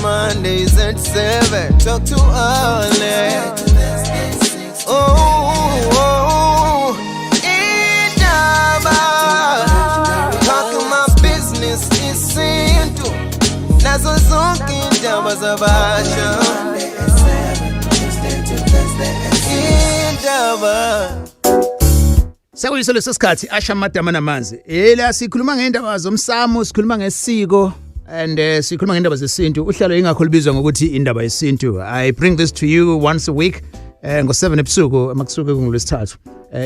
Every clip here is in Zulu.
Mondays at 7. Talk to Alex. Oh, indaba. Talk my business isintu. Nazo zonke indaba zabasha. Indaba. Sekuyiso leso sikhathi asha amadama namanzi. Ela sikhuluma ngendaba zomsamo, sikhuluma ngesiko and sikhuluma ngendaba zesintu. Uhlelo ingakho libizwa ngokuthi Indaba Yesintu. I bring this to you once a week ngo7 ebusuku makusuke kungolwesithathu.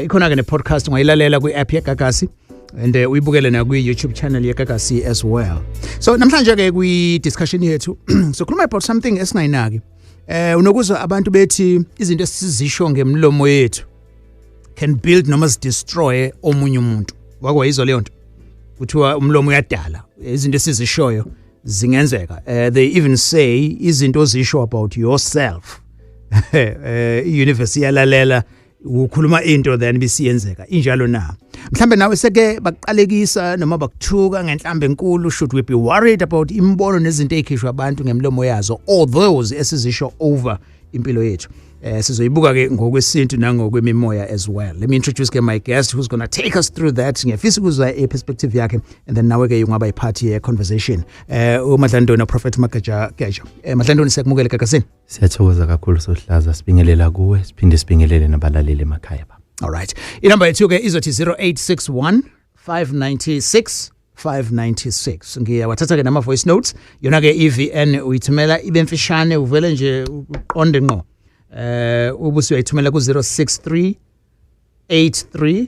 Ikhona ke ne podcast, ungayilalela kwi app yeGagasi and uyibukele na kwi YouTube channel yeGagasi as well. So namhlanje ke kwi discussion yethu sokhuluma about something esingayinaki. Unokuzwa abantu bethi izinto esizisho ngemlomo yethu can build noma destroy omunye umuntu. Wake wayizwa leyo nto? Kuthiwa umlomo uyadala, izinto esizishoyo zingenzeka. They even say izinto ozisho about yourself, i-universe iyalalela, ukhuluma into then bisiyenzeka. Injalo na? Mhlambe nawe seke bakuqalekisa noma bakuthuka ngenhlambe enkulu. Should we be worried about imbono nezinto ezikhishwa abantu ngemlomo yazo or those esizisho over impilo yethu? Sizoyibuka ke ngokwesintu nangokwemimoya as well. Let me introduce ke my guest who's going to take us through that. Ngiyafisa ukuzwa i perspective yakhe and then nawe ke ungaba ipart ye conversation. UMadlandoni, Prophet Magaja Geja. Madlandoni, siyakumukela Gagasini. Siyathokoza kakhulu Sohlaza, sibingelela kuwe, siphinde sibingelele nabalaleli emakhaya ba. All right, inamba yethu ke izothi 0861 596 596. Ngiyawathatha ke nama voice notes. Yona ke EVN uyithumela ibe mfishane, uvele nje uqonde ngqo. Ubusi uyayithumela ku 063 83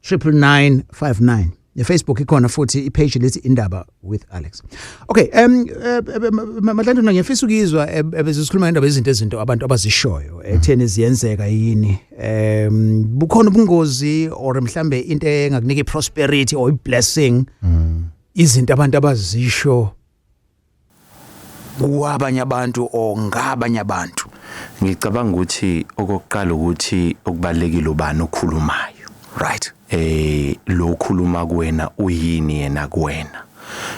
99959. Ne-Facebook ikhona futhi ipage lithi Indaba with Alex. Okay, Madlanduna, ngiyafisa ukuyizwa bese sikhuluma ngendaba izinto ezinto abantu abazishoyo ekutheni ziyenzeka yini. Bukhona ubungozi or mhlambe into engakunika iprosperity or iblessing, izinto abantu abazisho kwabanye abantu or ngabanye abantu? Ngicabanga ukuthi okokuqala ukuthi okubalekile, ubani okhulumayo? Lo khuluma kuwena uyini yena kuwena?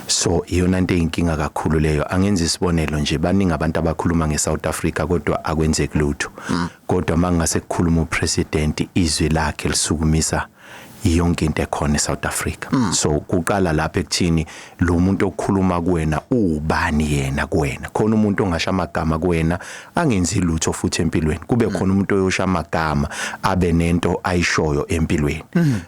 So iyona into eyinkinga kakhulu leyo. Angenza isibonelo nje, baningi abantu abakhuluma ngeSouth Africa kodwa akwenzeki lutho, kodwa mangase kukhuluma upresident, izwi lakhe lisukumisa yonke into ekhona eSouth Africa. So kuqala lapha ekuthini lo muntu okhuluma kuwena ubani yena kuwena. Khona umuntu ongasha amagama kuwena angenzi lutho futhi empilweni, kube khona umuntu oyosha amagama abe nento ayishoyo empilweni.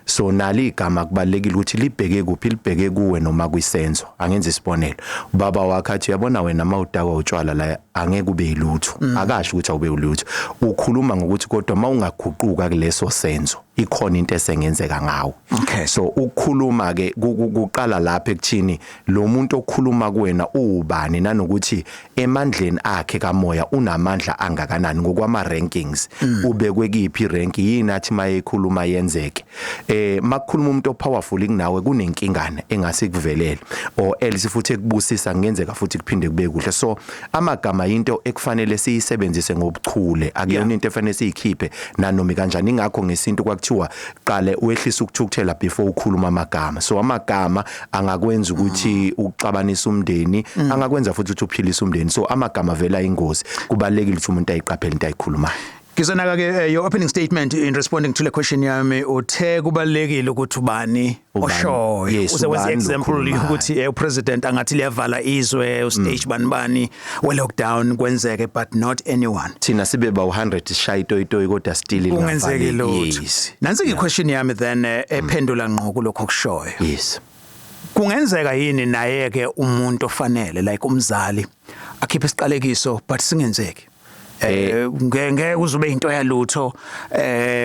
So nali igama kubalekile ukuthi libheke kuphi, libheke kuwe noma kwisenzo. Angenza isibonelo, ubaba wakhe athi, "Uyabona wena, mawudakwa utshwala la angeke ube yilutho." Akasho ukuthi awube ulutho, ukhuluma ngokuthi kodwa mawungaguquka kuleso senzo ikhona into esengenzeka ngawe. So ukukhuluma ke kuqala lapha ekuthini lo muntu okhuluma kuwena ubani, nanokuthi emandleni akhe kamoya unamandla angakanani ngokwama rankings, ubekwe kiphi rank, yini athi mayekhuluma yenzeke. Makukhuluma umuntu opowerful kunawe kunenkingana engase kuvelele or else futhi ekubusisa kungenzeka futhi kuphinde kube kuhle. So amagama into ekufanele siyisebenzise ngobuchule, akuyona into efanele siyikhiphe nanoma kanjani. Ingakho ngesintu kwakuthiwa qale wehlisa ukuthukuthela before ukhuluma amagama. So amagama angakwenza ukuthi uxabanise umndeni, angakwenza futhi ukuthi uphilise umndeni. So amagama vela ingozi, kubalekile ukuthi umuntu ayiqaphele into ayikhulumayo. Ngizonaka ke your opening statement in responding to the question yami, uthe kubalekile ukuthi ubani Ubani? oshoyo. Yes, Uze wenze ubani example lokhulumayo. ukuthi upresident angathi liyavala izwe, ustage bani bani we lockdown, kwenzeke, but not anyone. Thina sibe ba 100 sishaya itoyitoyi kodwa still Kungenzeki lingavaleki. lutho. Nansi ke question yami then, ephendula ngqo kulokho okushoyo. Kungenzeka yini naye ke umuntu ofanele, like umzali, akhiphe isiqalekiso but singenzeki? Ngeke uzube into yalutho,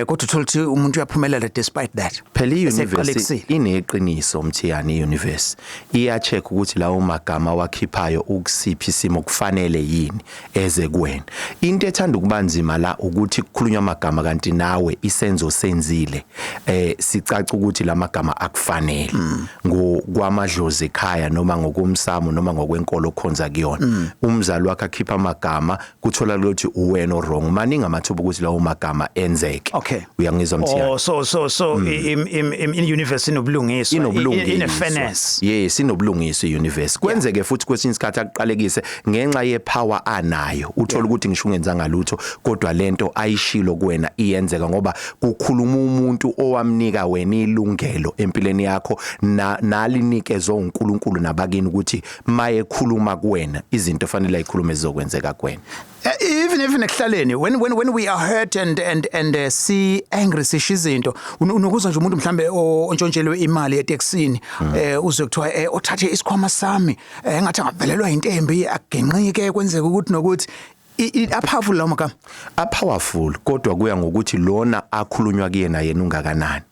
kodwa uthola ukuthi umuntu uyaphumelela despite that. Phela i-universe Eseqalekisile. ineqiniso, Mthiyane. I-universe iya-check ukuthi lawo magama awakhiphayo ukusiphi isimo, kufanele yini eze kuwena. Into ethanda ukuba nzima la ukuthi kukhulunywa amagama kanti nawe isenzo senzile sicaca ukuthi lamagama akufanele ngokwamadlozi ekhaya noma ngokomsamo noma ngokwenkolo okhonza kuyona. Umzali wakhe akhipha amagama, kuthola ukuthi ukuthi uwena wrong, maningi amathuba ukuthi lawo magama enzeke. Uyangizwa, Mthiyane? Oh, so in universe inobulungiswa. Inobulungiswa. In a fairness. Yes, inobulungiswa iuniverse. Kwenzeke futhi kwesinye isikhathi akuqalekise ngenxa yepower anayo, uthola ukuthi ngisho ungenzanga lutho, kodwa lento ayishilo kuwena iyenzeka, ngoba kukhuluma umuntu owamnika wena ilungelo empilweni yakho na nalinikezwe uNkulunkulu nabakini ukuthi maye khuluma kuwena, izinto fanele ayikhulume zizokwenzeka kuwena. Even ekuhlaleni, when we are hurt and see angry, sisho izinto, unokuzwa nje umuntu mhlambe ontshontshelwe imali etekisini, uzwe kuthiwa othathe isikhwama sami, engathi angavelelwa intembi, agenqike, kwenzeka ukuthi nokuthi apowerful lawo magama. Apowerful, kodwa kuya ngokuthi lona akhulunywa kuyena yena ungakanani.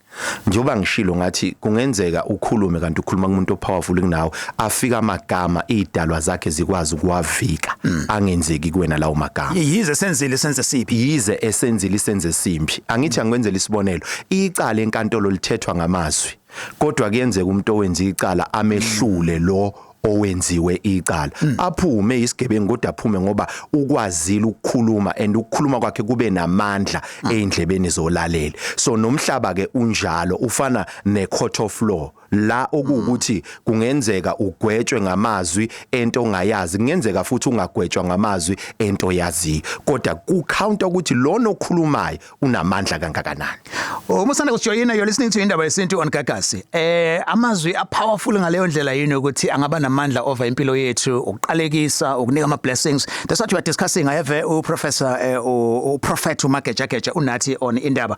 Njengoba ngishilo ngathi kungenzeka ukhulume kanti ukhuluma kumuntu opowerful kunawe, afika amagama idalwa zakhe zikwazi ukuwavika, angenzeki kuwena lawo magama. Yize senzile senze siphi. Yize esenzile isenze simbi. Angithi angikwenzela isibonelo, icala enkantolo lithethwa ngamazwi, kodwa kuyenzeka umuntu owenza icala amehlule lo owenziwe icala, aphume isigebengu, kodwa aphume ngoba ukwazile ukukhuluma and ukukhuluma kwakhe kube namandla eindlebeni zolaleli. So nomhlaba ke unjalo, ufana ne court of law la, okuwukuthi kungenzeka ugwetshwe ngamazwi ento ongayazi, kungenzeka futhi ungagwetshwa ngamazwi ento yaziyo, kodwa kucounta ukuthi lona okhulumayo unamandla kangakanani. Uma usanda kusijoyina, you're listening to Indaba Yesintu on Gagasi. Amazwi a powerful ngaleyo ndlela yini, ukuthi angaba namandla over impilo yethu, ukuqalekisa, ukunika ama blessings? That's what we are discussing. I have u Professor u Prophet uMagejageja unathi on Indaba.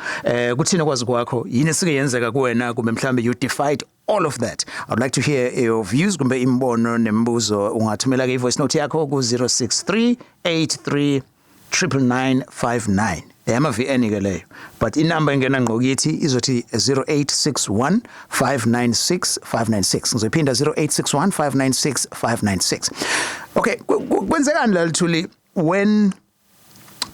Kuthini kwazi kwakho? Yini esike yenzeka kuwena, kumbe mhlambe you defied all of that? I'd like to hear your views kumbe imbono nemibuzo. Ungathumela ke i-voice note yakho ku 063 83 99959, eyama VN ke leyo, but inamba engena ngqo kithi izothi 0861 596 596. Ngizophinda, 0861 596 596. Okay, kwenzekani la, Lithuli, when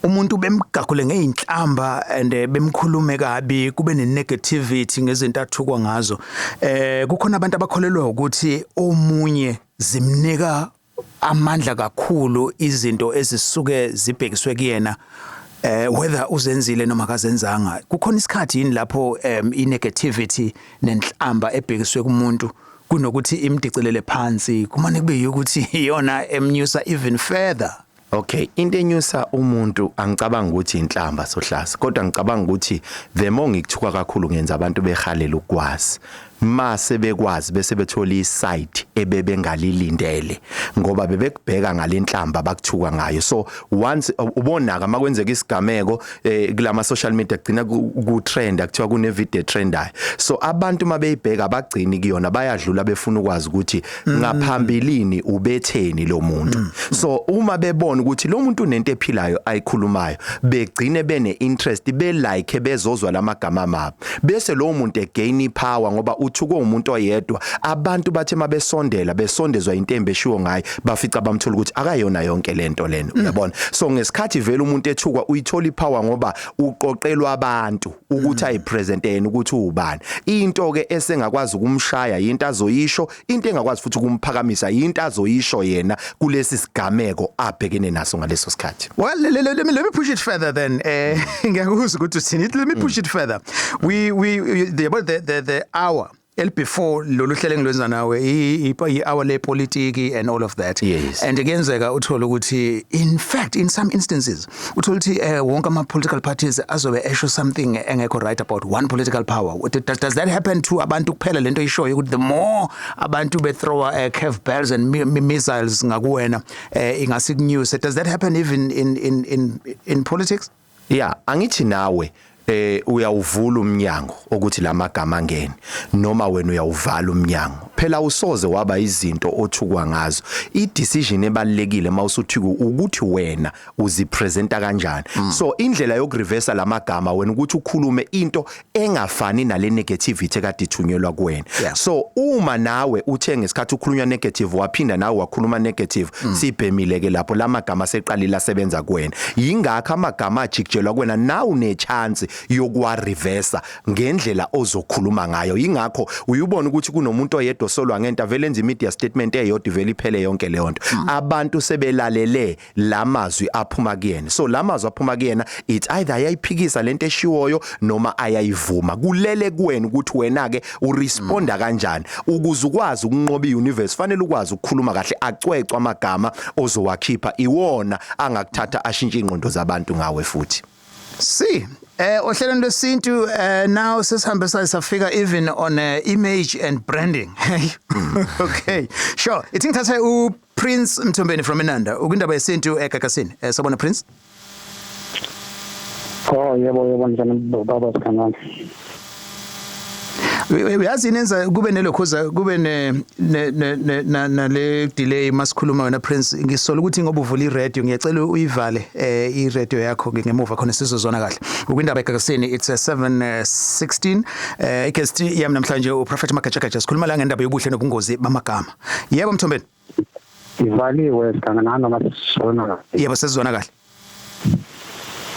umuntu bemgagule ngeinhlamba and bemkhulume kabi, kube ne negativity ngezinto athukwa ngazo? Kukhona abantu abakholelwa ukuthi omunye zimnika amandla kakhulu izinto ezisuke zibhekiswe kuyena, whether uzenzile noma kazenzanga. Kukhona isikhathi yini lapho i negativity nenhlamba ebhekiswe kumuntu, kunokuthi imdicilele phansi, kumane kube ukuthi iyona emnyusa even further? Okay, into enyusa umuntu angicabanga ukuthi inhlamba sohlasa, kodwa ngicabanga ukuthi the more ngikuthuka kakhulu, ngenza abantu behalela ukwazi. Mase bekwazi, bese bethola iside ebebengalilindele, ngoba bebekubheka ngalenhlamba bakuthuka ngayo. So once ubona ka makwenzeka isigameko kulama social media, kugcina ku trend, kuthiwa kune video trendayo, so abantu mabeyibheka abagcini kuyona, bayadlula befuna ukwazi ukuthi ngaphambilini ubetheni lo muntu. So uma bebona ukuthi lo muntu unento ephilayo ayikhulumayo, begcine bene interest, be like, bezozwa lamagama amabi, bese lo muntu egain power, ngoba uthukwe umuntu oyedwa. Abantu bathe mabesondela, besondezwa intembe eshiwo ngaye, bafica bamthola ukuthi akayona yonke lento lena, uyabona? So ngesikhathi vele umuntu ethukwa, uyithola ipower, ngoba uqoqelwa abantu ukuthi ayipresente yena ukuthi ubani. Into ke esengakwazi ukumshaya into azoyisho, into engakwazi futhi ukumphakamisa into azoyisho yena kulesi sigameko abhekene naso ngaleso sikhathi. Well, let me push it further then. Ngiyakuzwa ukuthi uthini. Let me push it further. We the about the hour el before lolu hlelo engilwenza nawe, i hour le politiki and all of that. And kuyenzeka uthola ukuthi, in fact, in some instances uthola ukuthi wonke ama political parties azobe esho something engekho right about one political power. Does that happen to abantu kuphela, lento ishoyo ukuthi the more abantu be throw curve balls and missiles ngakuwena, ingase kunews? Does that happen even in politics? Yeah, angithi nawe uyawuvula umnyango ukuthi lamagama angene, noma wena uyawuvala umnyango? Phela usoze waba izinto othukwa ngazo. I decision ebalekile mawusuthuka ukuthi wena uzipresenta kanjani. So indlela yokureversa lamagama wena ukuthi ukhulume into engafani nale negativity ekade ithunyelwa kuwena. So uma nawe uthe ngesikhathi ukhulunywa negative, waphinda nawe wakhuluma negative, sibhemile ke lapho, lamagama seqalile asebenza kuwena. Yingakho amagama ajikijelwa kuwena, nawe une chance yokuwa reversa ngendlela ozokhuluma ngayo. Yingakho uyubona ukuthi kunomuntu oyedwa. ezosolwa ngento, avele enze media statement eyodwa, ivele iphele yonke leyo nto. Abantu sebelalele lamazwi aphuma kuyena. So lamazwi aphuma kuyena, it's either ayayiphikisa lento eshiwoyo noma ayayivuma. Kulele kuwena ukuthi wena ke uresponda kanjani. Ukuze ukwazi ukunqoba iuniverse, fanele ukwazi ukukhuluma kahle, acwecwe amagama ozowakhipha, iwona angakuthatha ashintshe ingqondo zabantu ngawe futhi. Si ohlelweni lwesintu now sesihambe safika even on image and branding. Okay, sure, ithi ngithathe u Prince Mthombeni from Inanda ukindaba yesintu eGagasini. Sabona, Prince. Oh yebo, njani baba Sikhanani? Uyazi nenza kube nelokhuza, kube ne nale delay masikhuluma wena, Prince. Ngisola ukuthi ngoba uvula i-radio, ngiyacela uyivale i-radio yakho ngemuva khona sizozwana kahle. Ukwindaba eGagasini, it's 7:16. Guest yami namhlanje uProphet Magatsha, sikhuluma la ngendaba yobuhle nobungozi bamagama. Yebo, Mthombeni. Ivaliwe, Sikhanani, noma sisona kahle? Yebo, sesizwana kahle.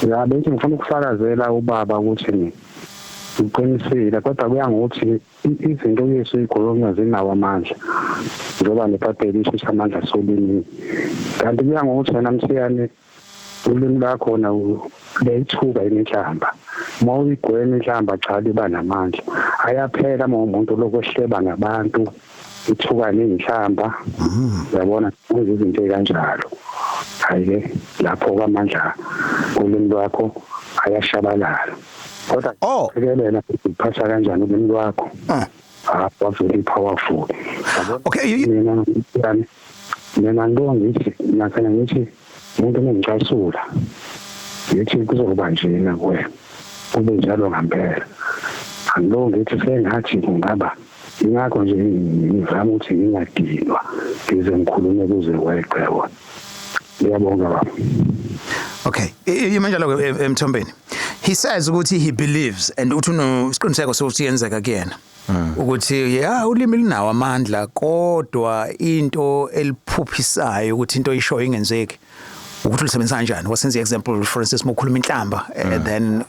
Ya, bese ngifuna ukufakazela ubaba ukuthi uqinisile, kodwa kuya ngokuthi izinto Yesu ikhulunywa zinawo amandla, njengoba neBhayibheli isho amandla solimini. Kanti kuya ngokuthi wena msiyane ulimi lwakhona leyithuka inhlamba. Uma uyigwema inhlamba, cha, liba namandla. Ayaphela uma umuntu lokwehleba ngabantu, ithuka ney'nhlamba, uyabona, kwenza izinto ey'kanjalo. Hhayi-ke lapho kwamandla ulimi lwakho ayashabalala, kodwa qikelela uphatha kanjani ulimi lwakho. Ah, very powerful. Okay, Mina ngibonga, ngithi nakhona, ngithi umuntu engicasula, ngithi kuzoba njena kuwena, kube njalo ngempela. Angilongi ngithi sengathi kungaba ingakho nje ngizama ukuthi ngingadinwa ngize ngikhulume kuze kweqe wona. Ngiyabonga, baba. Okay, imanjalo ke, Emthombeni. He says ukuthi he believes and uthi uno isiqiniseko sokuthi yenzeka kuyena. Ukuthi ya, ulimi linawo amandla, kodwa into eliphuphisayo ukuthi into oyishoyo ingenzeki ukuthi ulisebenzisa kanjani. Wasenza example, for instance, mokhuluma inhlamba, then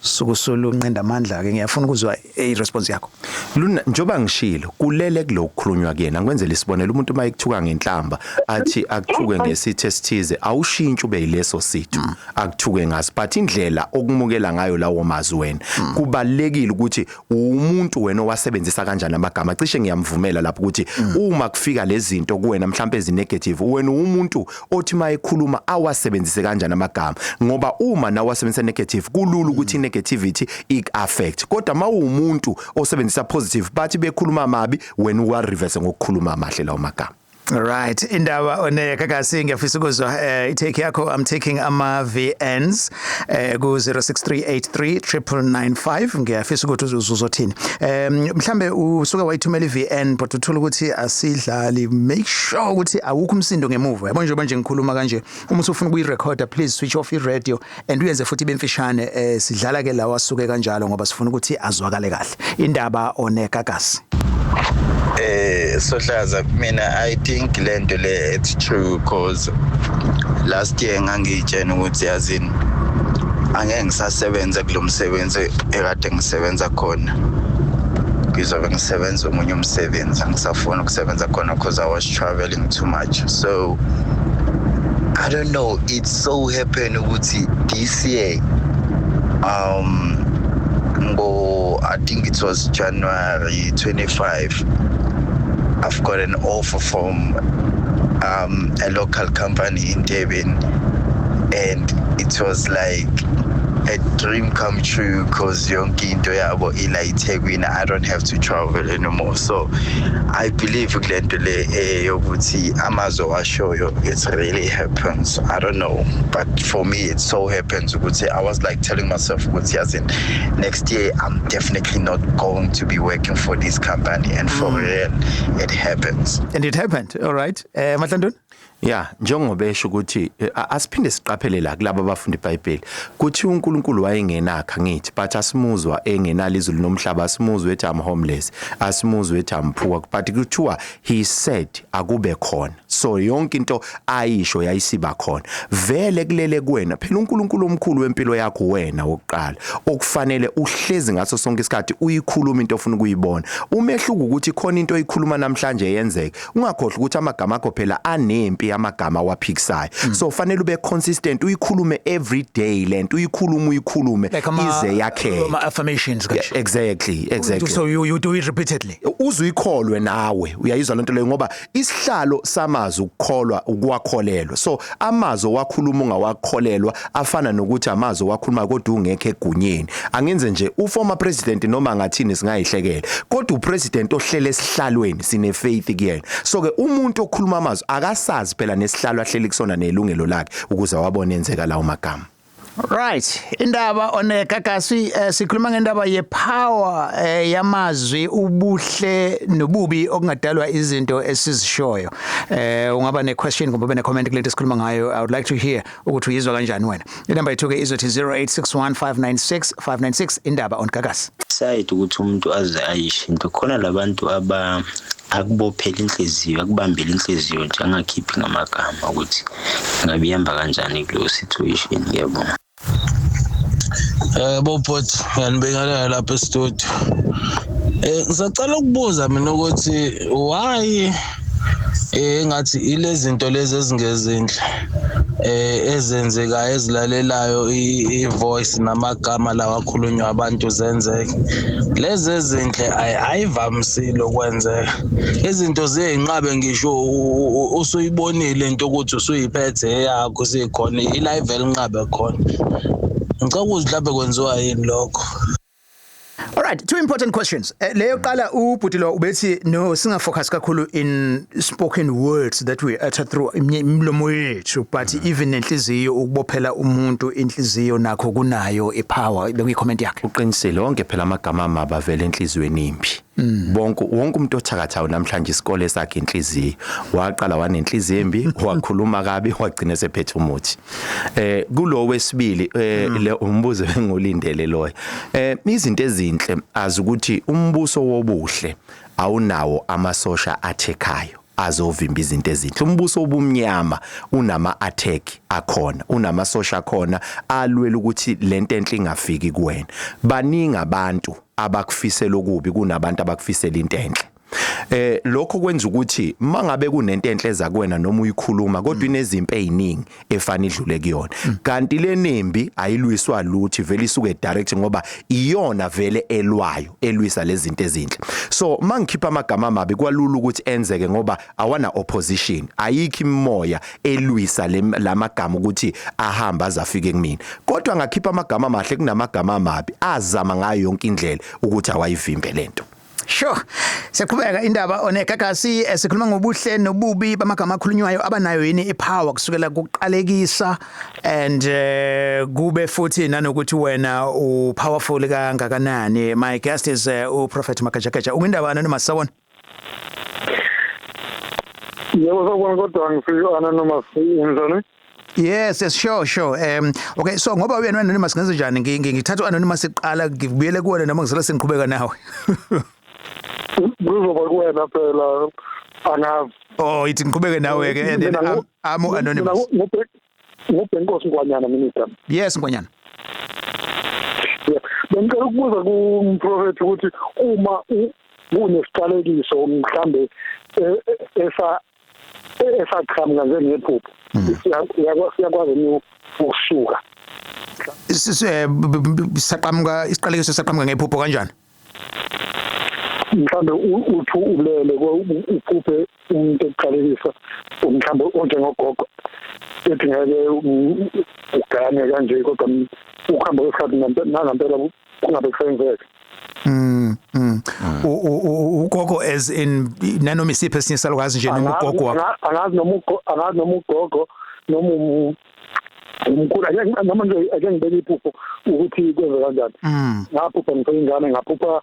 sukusulu unqenda amandla ke. Ngiyafuna ukuzwa i response yakho. Luna, njoba ngishilo, kulele kulokukhulunywa kuyena. Ngikwenzela isibonelo: umuntu uma ekuthuka ngenhlamba, athi akuthuke ngesitho esithize, awushintshi ube yileso sitho akuthuke ngaso, but indlela okumukela ngayo lawo mazwi wena, kubalekile ukuthi umuntu wena owasebenzisa kanjani amagama. Cishe ngiyamvumela lapho ukuthi uma kufika lezi zinto kuwena mhlawumbe ezi negative, wena umuntu othi mayekhuluma awasebenzise kanjani amagama, ngoba uma nawe wasebenzisa negative, kulula ukuthi negativity ik affect. Kodwa mawumuntu osebenzisa positive, bathi bekhuluma mabi, wena uwa reverse ngokukhuluma amahle lawo magama. Right, indaba oneGagasi, ngiyafisa ukuzwa i-take yakho. I'm taking ama VNs ku 06383995. Ngiyafisa ukuthi uzothini. Mhlambe usuke wayithumela iVN but uthola ukuthi asidlali. Make sure ukuthi awukho umsindo ngemuva. Yabo, njengoba nje ngikhuluma kanje, uma usufuna ukuyirecorda, please switch off i-radio and uyenze futhi ibemfishane. Sidlala ke lawa asuke kanjalo ngoba sifuna ukuthi azwakale kahle. Indaba oneGagasi. Sohlaza, mina I think lento le, it's true, cause last year ngangiyitshena ukuthi yazini, angeke ngisasebenza kulomsebenzi ekade ngisebenza khona, ngizobe ngisebenza omunye umsebenzi, angisafuni ukusebenza khona because I was traveling too much. So I don't know, it so happened ukuthi this year, ngo I think it was January 25, I've got an offer from a local company in Durban, and it was like a dream come true because yonke into yabo ila eThekwini, I don't have to travel anymore. So I believe kule nto le yokuthi amazwi washoyo, it really happens. I don't know, but for me it so happens ukuthi I was like telling myself ukuthi yazini, next year I'm definitely not going to be working for this company, and for real it happens. And it happened. All right, Mahlanduna. Ya, njengoba esho ukuthi asiphinde siqaphele la kulabo abafunda iBhayibheli kuthi uNkulunkulu wayengenakha ngithi, but asimuzwa engenalo izulu nomhlaba, asimuzwe ethi, "I'm homeless," asimuzwe ethi, "I'm poor," but kuthiwa he said, "Akube khona." So yonke into ayisho yayisiba khona vele kulele kuwena. Phela uNkulunkulu omkhulu wempilo yakho wena wokuqala, okufanele uhlezi ngaso sonke isikhathi uyikhuluma into ofuna ukuyibona. Umehluko ukuthi khona into oyikhuluma namhlanje yenzeke. Ungakhohlwa ukuthi amagama akho phela anempi, amagama awaphikisayo. So fanele ube consistent, uyikhulume every day lento, uyikhulume, uyikhulume Like ize yakheke. Ama affirmations kanje. Exactly. So you do it repeatedly. Uze uyikholwe nawe, uyayizwa lento leyo, ngoba isihlalo samazwi ukukholwa, ukuwakholelwa. So amazwi owakhuluma ungawakholelwa afana nokuthi amazwi owakhuluma kodwa ungekho egunyeni. Angenze nje uformer president, noma ngathini singayihlekela, kodwa upresident ohlele esihlalweni sine faith kuyena. So ke umuntu okhuluma amazwi akasazi phela nesihlalo ahleli kusona nelungelo lakhe ukuze wabone enzeka lawo magama. Right, indaba on Gagasi, sikhuluma ngendaba yepower yamazwi, ubuhle nobubi okungadalwa izinto esizishoyo. Ungaba ne question kumbe ube ne comment kulento esikhuluma ngayo. I would like to hear ukuthi uyizwa kanjani wena. Inamba yethu ke izothi 0861596596. Indaba on Gagasi. Side ukuthi umuntu aze ayisho into khona labantu aba akubophela inhliziyo, akubambela inhliziyo nje, angakhiphi ngamagama ukuthi ngabe ihamba kanjani kuleyo situation. Ngiyabonga. Bobot, ngiyanibingelela lapha e-studio. Ngisacela ukubuza mina ukuthi why engathi ilezi zinto lezi ezingezinhle ezenzekayo ezilalelayo i-voice namagama lawa akhulunywa abantu zenzeke, lezi ezinhle ayivamisile ukwenzeka. Izinto ziyinqabe ngisho usuyibonile into ukuthi usuyiphethe eyakho sikhona ila ivele inqabe khona. Ngicela ukuzi mhlawumbe kwenziwa yini lokho? All right, two important questions. Leyo qala, ubhuti lo ubethi no, singa focus kakhulu in spoken words that we utter through imilomo yethu, but even nenhliziyo, ukubophela umuntu inhliziyo nakho kunayo ipower, bekuyi comment yakhe. Uqinisile. Wonke phela amagama amabi avela enhliziyweni imbi. Bonke, wonke umuntu othakathayo namhlanje isikole sakhe inhliziyo. Waqala wanenhliziyo embi, wakhuluma kabi, wagcina sephethe umuthi. Kulo wesibili, le umbuzo engulindele loyo. Izinto ezinhle azi ukuthi umbuso wobuhle awunawo amasosha athekhayo azovimba izinto ezinhle. Umbuso obumnyama unama attack akhona, unamasosha akhona alwela ukuthi lento enhle ingafiki kuwena. Baningi abantu abakufisela okubi kunabantu abakufisela into enhle. Lokho kwenza ukuthi mangabe kunento enhle eza kuwena noma uyikhuluma, kodwa inezimpi eziningi efana idlule kuyona, kanti lenembi ayilwiswa lutho, vele isuke direct ngoba iyona vele elwayo, elwisa lezi zinto ezinhle. So mangikhipha amagama amabi kwalula ukuthi enzeke ngoba awana opposition, ayikho imimoya elwisa lamagama ukuthi ahamba azafike kumina. Kodwa ngakhipha amagama amahle, kunamagama amabi azama ngayo yonke indlela ukuthi awayivimbe lento. Sure. Siyaqhubeka, indaba on Gagasi. Sikhuluma ngobuhle nobubi bamagama akhulunywayo, abanayo yini ipower, kusukela kuqalekisa and kube futhi nanokuthi wena u powerful kangakanani. My guest is u Prophet Magajakeja. Ungindaba anonymous, sawona. Yebo, sawubona, kodwa ngifike anonymous, unjani? Yes, sure. Okay, so ngoba wena anonymous, ngenze njani? Ngithatha anonymous iqala, ngibuyele kuwena, noma ngisala sengiqhubeka nawe? Kuzoba kuwena phela, angazi. Oh, ithi ngiqhubeke nawe ke and then I'm anonymous. NguBhenkosi Nkwanyana, minister. Yes, Nkwanyana. Yeah. Bengicela ukubuza kumprofethi ukuthi uma kunesiqalekiso mhlambe esa esaqhamuka njengephupho, siyakwazi ukusuka? Saqhamuka isiqalekiso, saqhamuka ngephupho kanjani? Mhlambe uthi ulele, uphuphe umuntu ekuqalekisa, mhlambe onjengogogo, ethi ngeke ugane kanje, kodwa ukuhamba kwesikhathi nangempela kungabe kusenzeka. Ugogo as in nanoma isiphi esinye salukazi nje, noma ugogo wakho? Angazi noma ugogo noma umkhulu, noma nje ake ngibeke iphupho ukuthi kwenze kanjani. Ngaphupha ngiphe ingane, ngaphupha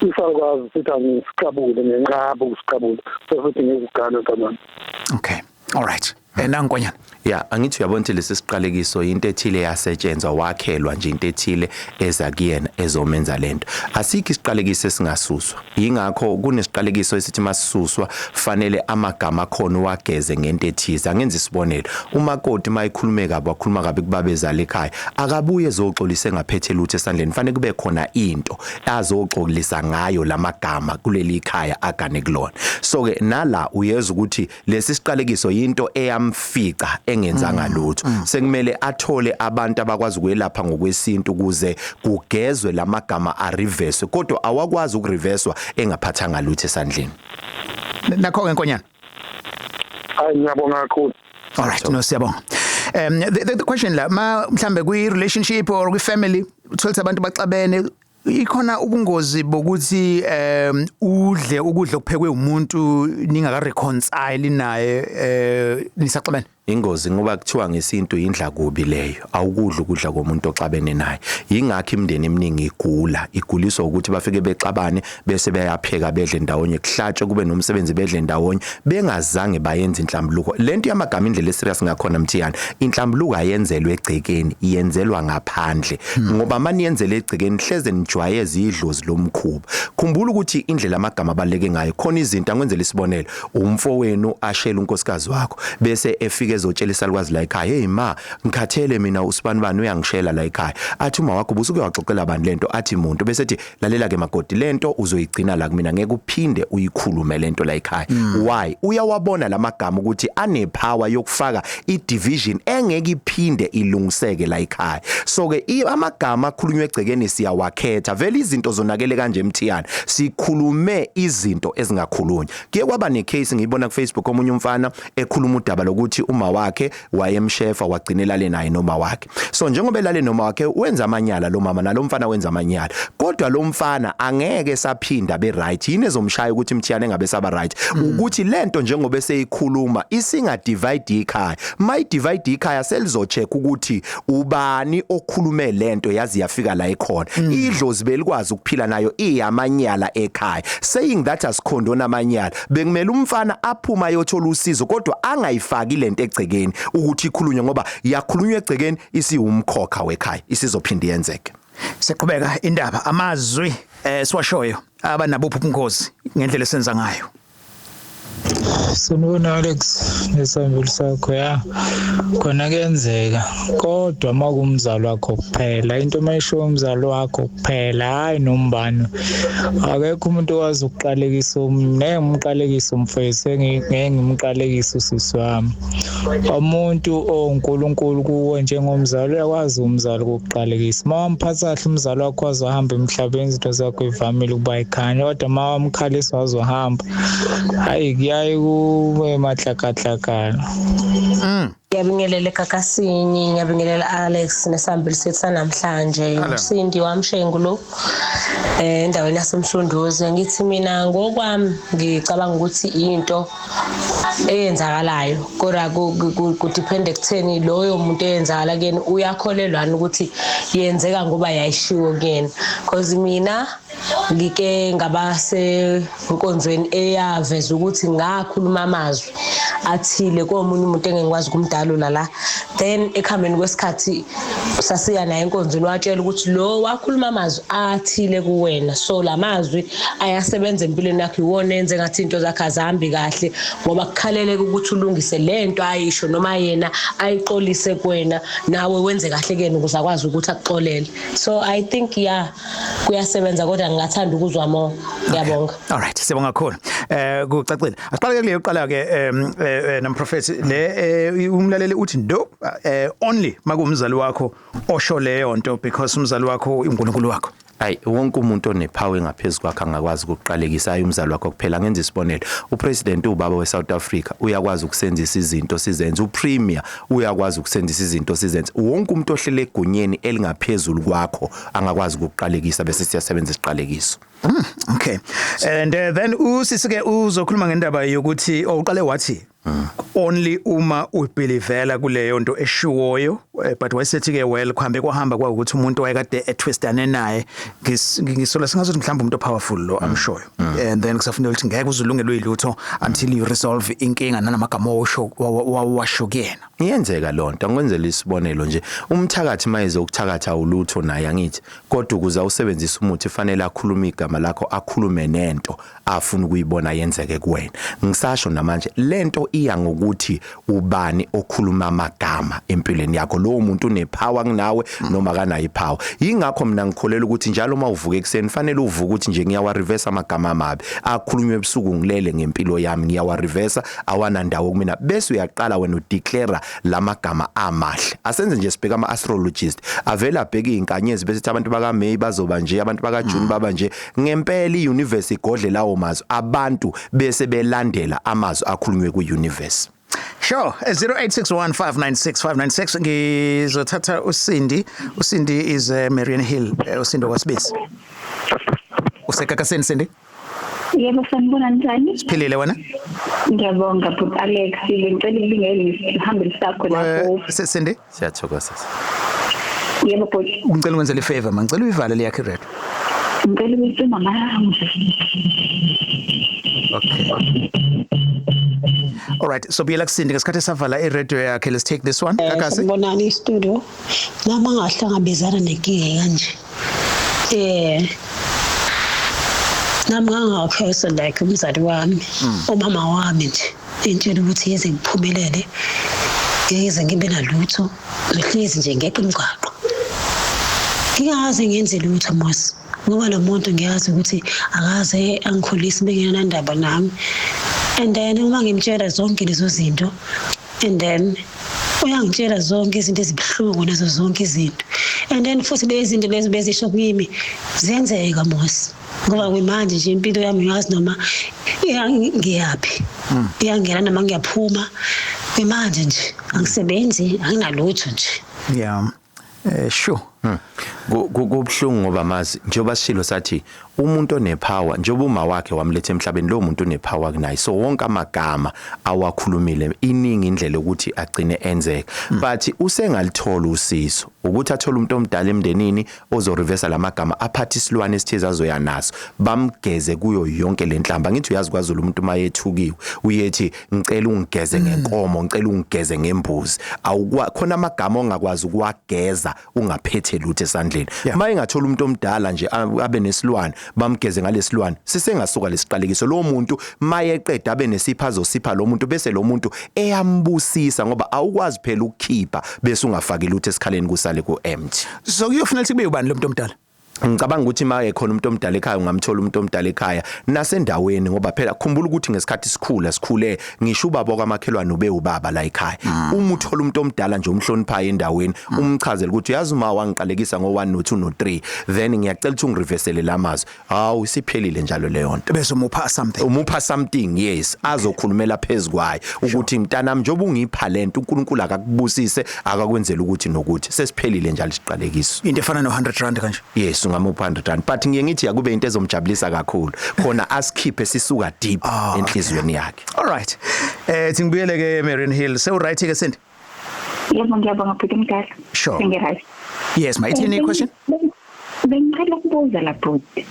isalukazi sithi angisiqabule, ngenqaba ukusiqabula, sofuthi ngikugane mntanami. Okay. All right. Nankonyana. Ya, angithi uyabona ukuthi lesi siqalekiso into ethile yasetshenzwa, wakhelwa nje into ethile eza kuyena ezomenza lento. Asikho isiqalekiso esingasuswa. Yingakho kunesiqalekiso esithi masisuswa fanele amagama akhona uwageze ngento ethize. Angenza isibonelo, umakoti mayikhulume kabi, wakhuluma kabi kubabezala ekhaya, akabuye ezoxolisa engaphethe lutho esandleni. Fanele kube khona into azoxolisa ngayo lamagama kuleli khaya agane kulona. So ke nala uyeza ukuthi lesi siqalekiso into eyamfica engenzanga lutho. Sekumele athole abantu abakwazi ukwelapha ngokwesintu ukuze kugezwe lamagama, areverse, kodwa awakwazi ukureverswa engaphathanga lutho esandleni. Nakho ke, Nkonyana. Hayi, ngiyabonga kakhulu. All right, no, siyabonga. The question la, ma mhlambe kwi relationship or kwi family uthola abantu baxabene, ikhona ubungozi bokuthi udle ukudla okuphekwe umuntu ningaka reconcile naye, nisaxabene? Ingozi, ngoba kuthiwa ngesintu indla kubi leyo, awukudla ukudla komuntu oxabene naye. Ingakho imindeni eminingi igula, iguliswa ukuthi bafike bexabane bese beyapheka bedle ndawonye, kuhlatshwe, kube nomsebenzi, bedle ndawonye bengazange bayenze inhlambuluko. Lento yamagama, indlela eserious ngakhona, Mthiyane, inhlambuluko ayenzelwe egcekeni, iyenzelwa ngaphandle, ngoba maniyenzele egcekeni hleze nijwayeze idlozi lomkhuba. Khumbula ukuthi indlela amagama abaleke ngayo khona izinto. Angwenzela isibonelo, umfowenu ashela unkosikazi wakho bese efike ezotshela isalukwazi la ekhaya, "Hey ma, ngikhathele mina, usibani bani uyangishela la ekhaya." Athi uma wakho, "Busuke waxoxela bani lento?" Athi umuntu, bese ethi, "Lalela ke makoti, lento uzoyigcina la kumina, ngeke uphinde uyikhulume lento la ekhaya." Why? Uyawabona lamagama ukuthi ane power yokufaka i division engeke iphinde ilungiseke la ekhaya. So ke amagama akhulunywa egcekeni siyawakhetha. Vele izinto zonakele kanje, Mthiyane, sikhulume izinto ezingakhulunywa. Kuye kwaba necase ngiyibona ku Facebook, omunye umfana ekhuluma udaba lokuthi uma wakhe wayemshefa, wagcina elale naye noma wakhe. So njengoba elale noma wakhe, wenza amanyala lo mama, nalo mfana wenza amanyala, kodwa lo mfana angeke saphinda be right. Yini ezomshaya ukuthi Mthiyane engabe saba right? Ukuthi lento njengoba seyikhuluma isinga divide ikhaya. Mayi divide ikhaya, selizocheck ukuthi ubani okhulume lento yazi yafika la ekhona. Idlozi belikwazi ukuphila nayo iyamanyala ekhaya, saying that asikhondona amanyala. Bekumele umfana aphuma ayothola usizo, kodwa angayifaki lento egcekeni ukuthi ikhulunywe, ngoba yakhulunywa egcekeni isiwumkhokha wekhaya, isizophinda yenzeke. Siqhubeka indaba, amazwi siwashoyo aba nabuphi ubungozi ngendlela esenza ngayo? Sanibona Alex nesambulu sakho. Ya, khona kuyenzeka, kodwa uma kumzali wakho kuphela. Into mayisho umzali wakho kuphela, hayi nombani. Akekho umuntu owazi ukuqalekisa. Ngeke ngimqalekise umfowethu, ngeke ngimqalekise usisi wami. Umuntu owuNkulunkulu kuwe njengomzali uyakwazi umzali ukukuqalekisa. Uma wamphatha kahle umzali wakho wazohamba emhlabeni, izinto zakho ivamile ukuba ikhanya, kodwa uma wamkhalisa wazohamba, hayi, kuyaye kube mahlakahlakana. Ngiyabingelela eGagasini, ngiyabingelela Alex nesambili sethu sanamhlanje. Hello. Usindi wamshengu lo endaweni yaseMsunduzi. Ngithi mina ngokwami ngicabanga ukuthi into eyenzakalayo, kodwa kudepende ekutheni loyo muntu eyenzakala kuyena uyakholelwani ukuthi yenzeka ngoba yayishiwo kuyena, because mina ngike ngaba senkonzweni eyaveza ukuthi ngakhuluma amazwi athile komunye umuntu engengikwazi ukumdalula la. Then ekuhambeni kwesikhathi sasiya naye enkonzweni, watshela ukuthi lo wakhuluma amazwi athile kuwena, so la mazwi ayasebenza empilweni yakho, iwona enze ngathi into zakhe azihambi kahle, ngoba kukhaleleka ukuthi ulungise lento ayisho noma yena ayixolise kuwena, nawe wenze kahle kuyena ukuze akwazi ukuthi akuxolele. So I think, yeah, kuyasebenza, kodwa ngingathanda ukuzwa more. Ngiyabonga. Alright, siyabonga kakhulu. Kucacile. Asiqale ke kuleyo qala ke namprofeti le, umlaleli uthi no, only makuwumzali wakho osho leyo nto, because umzali wakho uNkulunkulu wakho. Ayi, wonke umuntu onepower engaphezulu kwakhe angakwazi ukuqalekisa, ayi umzali wakho kuphela. Ngenza isibonelo, upresident ubaba weSouth Africa uyakwazi ukusenzisa izinto sizenze, upremier uyakwazi ukusenzisa izinto sizenze. Wonke umuntu ohlele egunyeni elingaphezulu kwakho angakwazi ukuqalekisa bese siyasebenza isiqalekiso. Okay. And then usisi ke uzokhuluma ngendaba yokuthi, uqale wathi Only uma ubelievela kuleyo nto eshiwoyo, but wayesethi ke, well, kuhambe kwahamba kwawukuthi umuntu wayekade etwistane naye, ngisola singazothi mhlawumbe umuntu powerful lo amshoyo, and then kusafuneka ukuthi ngeke uzulungelwe yilutho until you resolve inkinga nanamagama osho washo kuyena. Iyenzeka lonto. Angikwenzela isibonelo nje, umthakathi mayeze ukuthakatha ulutho naye, angithi? Kodwa ukuze awusebenzise umuthi fanele akhulume igama lakho, akhulume nento afuna ukuyibona yenzeke kuwena. Ngisasho namanje, lento iya ngokuthi ubani okhuluma amagama empilweni yakho, lowo muntu unepower kunawe noma kanayo ipower. Yingakho mina ngikholela ukuthi njalo uma uvuka ekuseni fanele uvuke ukuthi nje ngiyawa reverse amagama amabi akhulunywe ebusuku ngilele ngempilo yami, ngiyawa reverse, awanandawo kumina, bese uyaqala wena udeclare lamagama amahle. Asenze nje, sibheka ama astrologist avela abheka izinkanyezi bese abantu baka May bazoba nje, abantu baka June baba nje. Ngempela iuniverse igodle lawo mazwi, abantu bese belandela amazwi akhulunywe ku universe. Sure, 0861596596. Ngizothatha uSindi. uSindi is Marian Hill, uSindo kwaSibisi. Usekakaseni, Sindi? Yebo, sanibona, njani? Siphilile, wena? Ngiyabonga, Bhuti Alex, ngicela ukubingelela ngesihambeli sakho lapho. Sindi? Siyathokoza. Yebo, bhuti. Ngicela ungenzele ifavor, man. Ngicela uyivale le yakhe radio. Ngicela ukuyicima manje. Okay. All right, so buyela kuSindi ngesikhathi esavala i-radio yakhe. Let's take this one. Kakasi. Sanibonani studio. Nami ngahlangabezana nenkinga kanje. Nami ngangakhosa like umzali wami, umama wami nje, entshela ukuthi yeze ngiphumelele, ngeke ngibe nalutho, ngihlezi nje ngeqa imigwaqo. Ngingaze ngenze lutho mos, ngoba lo muntu ngiyazi ukuthi akaze angikhulise, bengenandaba nami. And then uma ngimtshela zonke lezo zinto, and then uyangitshela zonke izinto ezibuhlungu nazo zonke izinto, and then futhi lezi zinto lezi bezisho kimi zenzeka mos, ngoba kwimanje nje impilo yami ngiyazi noma ngiyaphi, iyangena noma ngiyaphuma. Kwimanje nje angisebenzi, anginalutho nje. Yeah. Sure. Kubuhlungu ngoba mazi njengoba sishilo sathi umuntu onepower, njengoba uma wakhe wamletha emhlabeni, lo muntu unepower kunaye, so wonke amagama awakhulumile iningi indlela ukuthi agcine enzeka, but usengalithola usizo ukuthi athole umuntu omdala emndenini ozoreversa lamagama, aphathe isilwane esithize azoya naso, bamgeze kuyo yonke lenhlamba. Ngithi uyazi kwaZulu umuntu mayethukiwe uyethi ngicela ungigeze ngenkomo, ngicela ungigeze ngembuzi. Awukwa khona amagama ongakwazi ukuwageza ungaphethe lutho esandleni. Mayingathola umuntu omdala nje abe nesilwane, bamgeze ngalesilwane, sisengasuka lesiqalekiso. Lo muntu mayeqeda abe nesipha azosipha lo muntu, bese lo muntu eyambusisa, ngoba awukwazi phela ukukhipha bese ungafaki lutho esikhaleni, kusale ku empty. So kuyofanele kube ubani lo muntu omdala? Ngicabanga ukuthi maye khona umuntu omdala ekhaya, ungamthola umuntu omdala ekhaya nasendaweni, ngoba phela khumbula ukuthi ngesikhathi sikhula sikhule ngisho ubaba kwamakhelwane ube ubaba la ekhaya. Uma uthola umuntu omdala nje umhloniphayo endaweni, umchazele ukuthi uyazi uma wangiqalekisa ngo 1 no 2 no 3, then ngiyacela ukuthi ungireversele lamazwi. Hawu, isiphelile njalo leyo nto. Bese umupha something. Umupha something, yes, azokhulumela phezukwayo ukuthi mntanami, njengoba ungipha lento, uNkulunkulu akakubusise, akakwenzela ukuthi nokuthi, sesiphelile njalo isiqalekiso. Into efana no 100 rand kanje? Yes, ungamupha 100 rand, but ngiye ngithi akube into ezomjabulisa kakhulu khona asikhiphe sisuka deep enhliziyweni yakhe. All right, singibuyele ke Marian Hill. So right ke, Cindy? Yebo, ngiyabonga, bhuti mdala. Sure. Sengi-right. Yes, ma, ithini question? Bengicela ukubuza la, bhuti.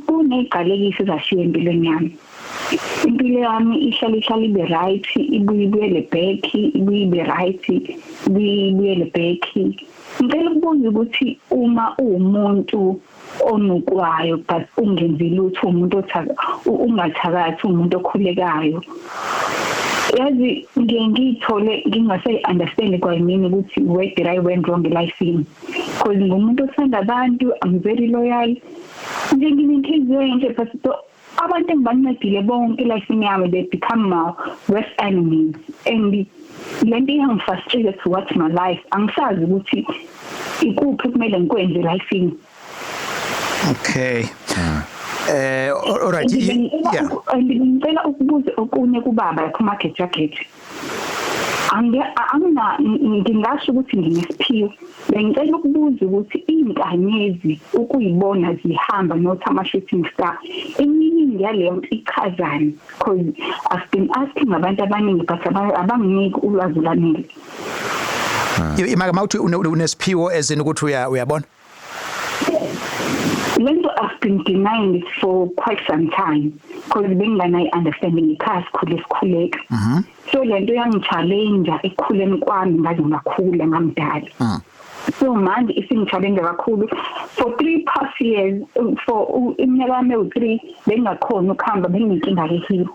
Kuneziqalekiso ezashiya empilweni yami. Impilo yami ihlale ihlale ibe right, ibuye ibuyele back, ibuye ibe right, ibuye ibuyele back. Ngicela ukubuza ukuthi uma uwumuntu onukwayo but ungenzi lutho, umuntu othaka ungathakathi, umuntu okhulekayo, yazi ngiye ngiyithole ngingase understand kwayimina ukuthi where did I went wrong life-ini, because ngumuntu othanda abantu, I'm very loyal nje, nginenhliziyo enhle, but abantu engibancedile bonke life yami, they become my worst enemies, and lento iyangifrustrate towards my life. Angisazi ukuthi ikuphi kumele ngikwenze life. Okay. All right. Yeah. Ngicela ukubuza okunye kubaba lapho magejageja. Angina ngingasho ukuthi nginesiphiwo. Bengicela ukubuza ukuthi inkanyezi ukuyibona zihamba not ama shooting star, i-meaning yaleyo nto ichazani? Because I've been asking abantu abaningi, but abanginiki ulwazi olwanele. Imaka mawuthi unesiphiwo, as in ukuthi uyabona? Lento I've been denying it for quite some time because benginganayi understanding. Ekhaya sikhule sikhuleka, so lento yangi-challenge ekukhuleni kwami ngaze ngakhula ngamdala. So manje isingi-challenge kakhulu for 3 past years, for iminyaka yami ewu-3 bengingakhona ukuhamba, benginenkinga ye-hip.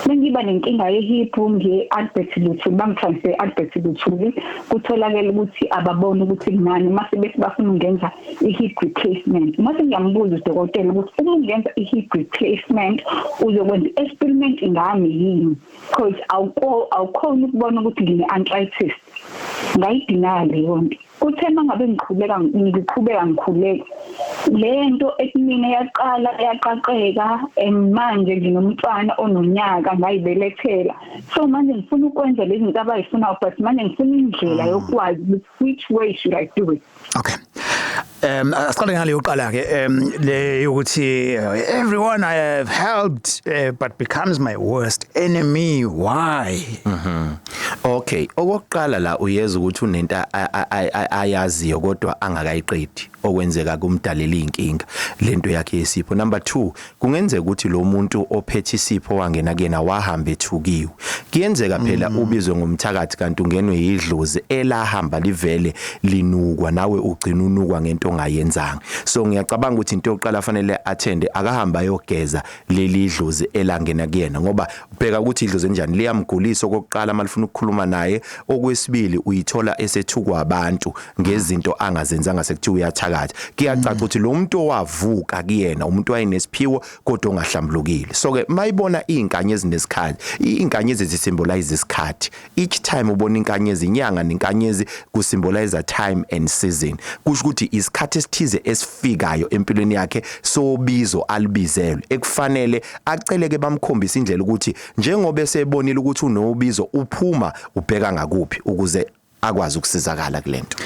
Bengiba nenkinga ye-hip, ngiye Albert Luthuli, bangi-transfer Albert Luthuli, kutholakala ukuthi ababona ukuthi kunani, mase bethi bafuna ukungenza i-hip replacement. Mase ngiyambuza udokotela ukuthi uma ungenza i-hip replacement uzokwenza i-experiment ngami yini, because awukhona ukubona ukuthi ngine-arthritis. Ngayi-deny leyo nto. Kuthe mangabe ngiqhubeka ngikhuleka, lento ekumina yaqala yaqaqeka, and manje nginomntwana ononyaka ngayibelethela. So manje ngifuna ukwenza lezi zinto abayifunayo, but manje ngifuna indlela yokwazi ukuthi which way should I do it. Okay. Asiqale ngale yokuqala ke, le yokuthi everyone I have helped but becomes my worst enemy, why? Okay, okokuqala la uyeza ukuthi unento ayaziyo kodwa angakayiqedi, okwenzeka kumdalela inkinga lento yakhe yesipho. Number 2, kungenzeka ukuthi lo muntu ophethe isipho wangena kuyena wahamba ethukiwe. Kuyenzeka phela ubizwe ngomthakathi kanti ungenwe yidlozi elahamba livele linukwa, nawe ugcina unukwa ngento ongayenzanga. So ngiyacabanga ukuthi into yokuqala fanele attend, akahamba ayogeza leli dlozi elangena kuyena, ngoba ubheka ukuthi idlozi enjani liyamgulisa okokuqala malifuna ukukhuluma naye. Okwesibili, uyithola esethukwa abantu ngezinto angazenzanga, sekuthiwa uyathakatha. Kuyacaca ukuthi lo muntu owavuka kuyena umuntu wayenesiphiwo kodwa ongahlambulukile. So ke mayibona izinkanyezi nesikhathi, izinkanyezi zi-symbolize isikhathi. Each time ubona inkanyezi, inyanga nenkanyezi ku-symbolize time and season. Kusho ukuthi isikhathi esithize esifikayo empilweni yakhe sobizo alibizelwe, ekufanele aceleke bamkhombisa indlela ukuthi njengoba esebonile ukuthi unobizo, uphuma ubheka ngakuphi ukuze akwazi ukusizakala kulento.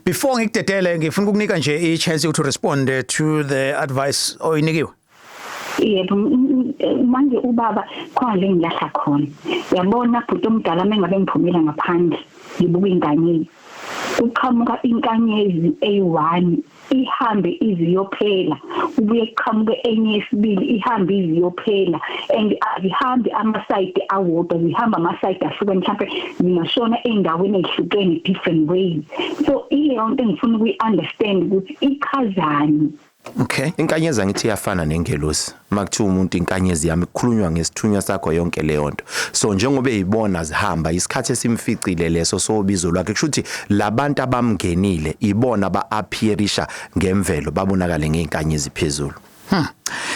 Before ngikudedele, ngifuna ukukunika nje i-chance to respond to the advice oyinikiwe. Yebo, manje ubaba khona le ngilahla khona. Yabona bhuti omdala, mengabe ngiphumela ngaphandle ngibuka inkanyezi, kuqhamuka inkanyezi eyi-1 ihambe iziyophela, kubuye kuqhamuke enye yesibili ihambe iziyophela, and azihambi ama-side awodwa, zihamba ama-side ahlukene, mhlawumbe zingashona ey'ndaweni ey'hlukene, different ways. So ileyo nto engifuna ukuyi-understand ukuthi ichazani. Okay. Inkanyezi angithi iyafana nengelosi. Makuthiwa umuntu inkanyezi yami, kukhulunywa ngesithunywa sakho, yonke leyo nto. So njengoba eyibona zihamba, isikhathi esimficile leso sobizo lwakhe. Kusho ukuthi labantu abamngenile ibona ba-appearisha ngemvelo, babonakale ngey'nkanyezi phezulu.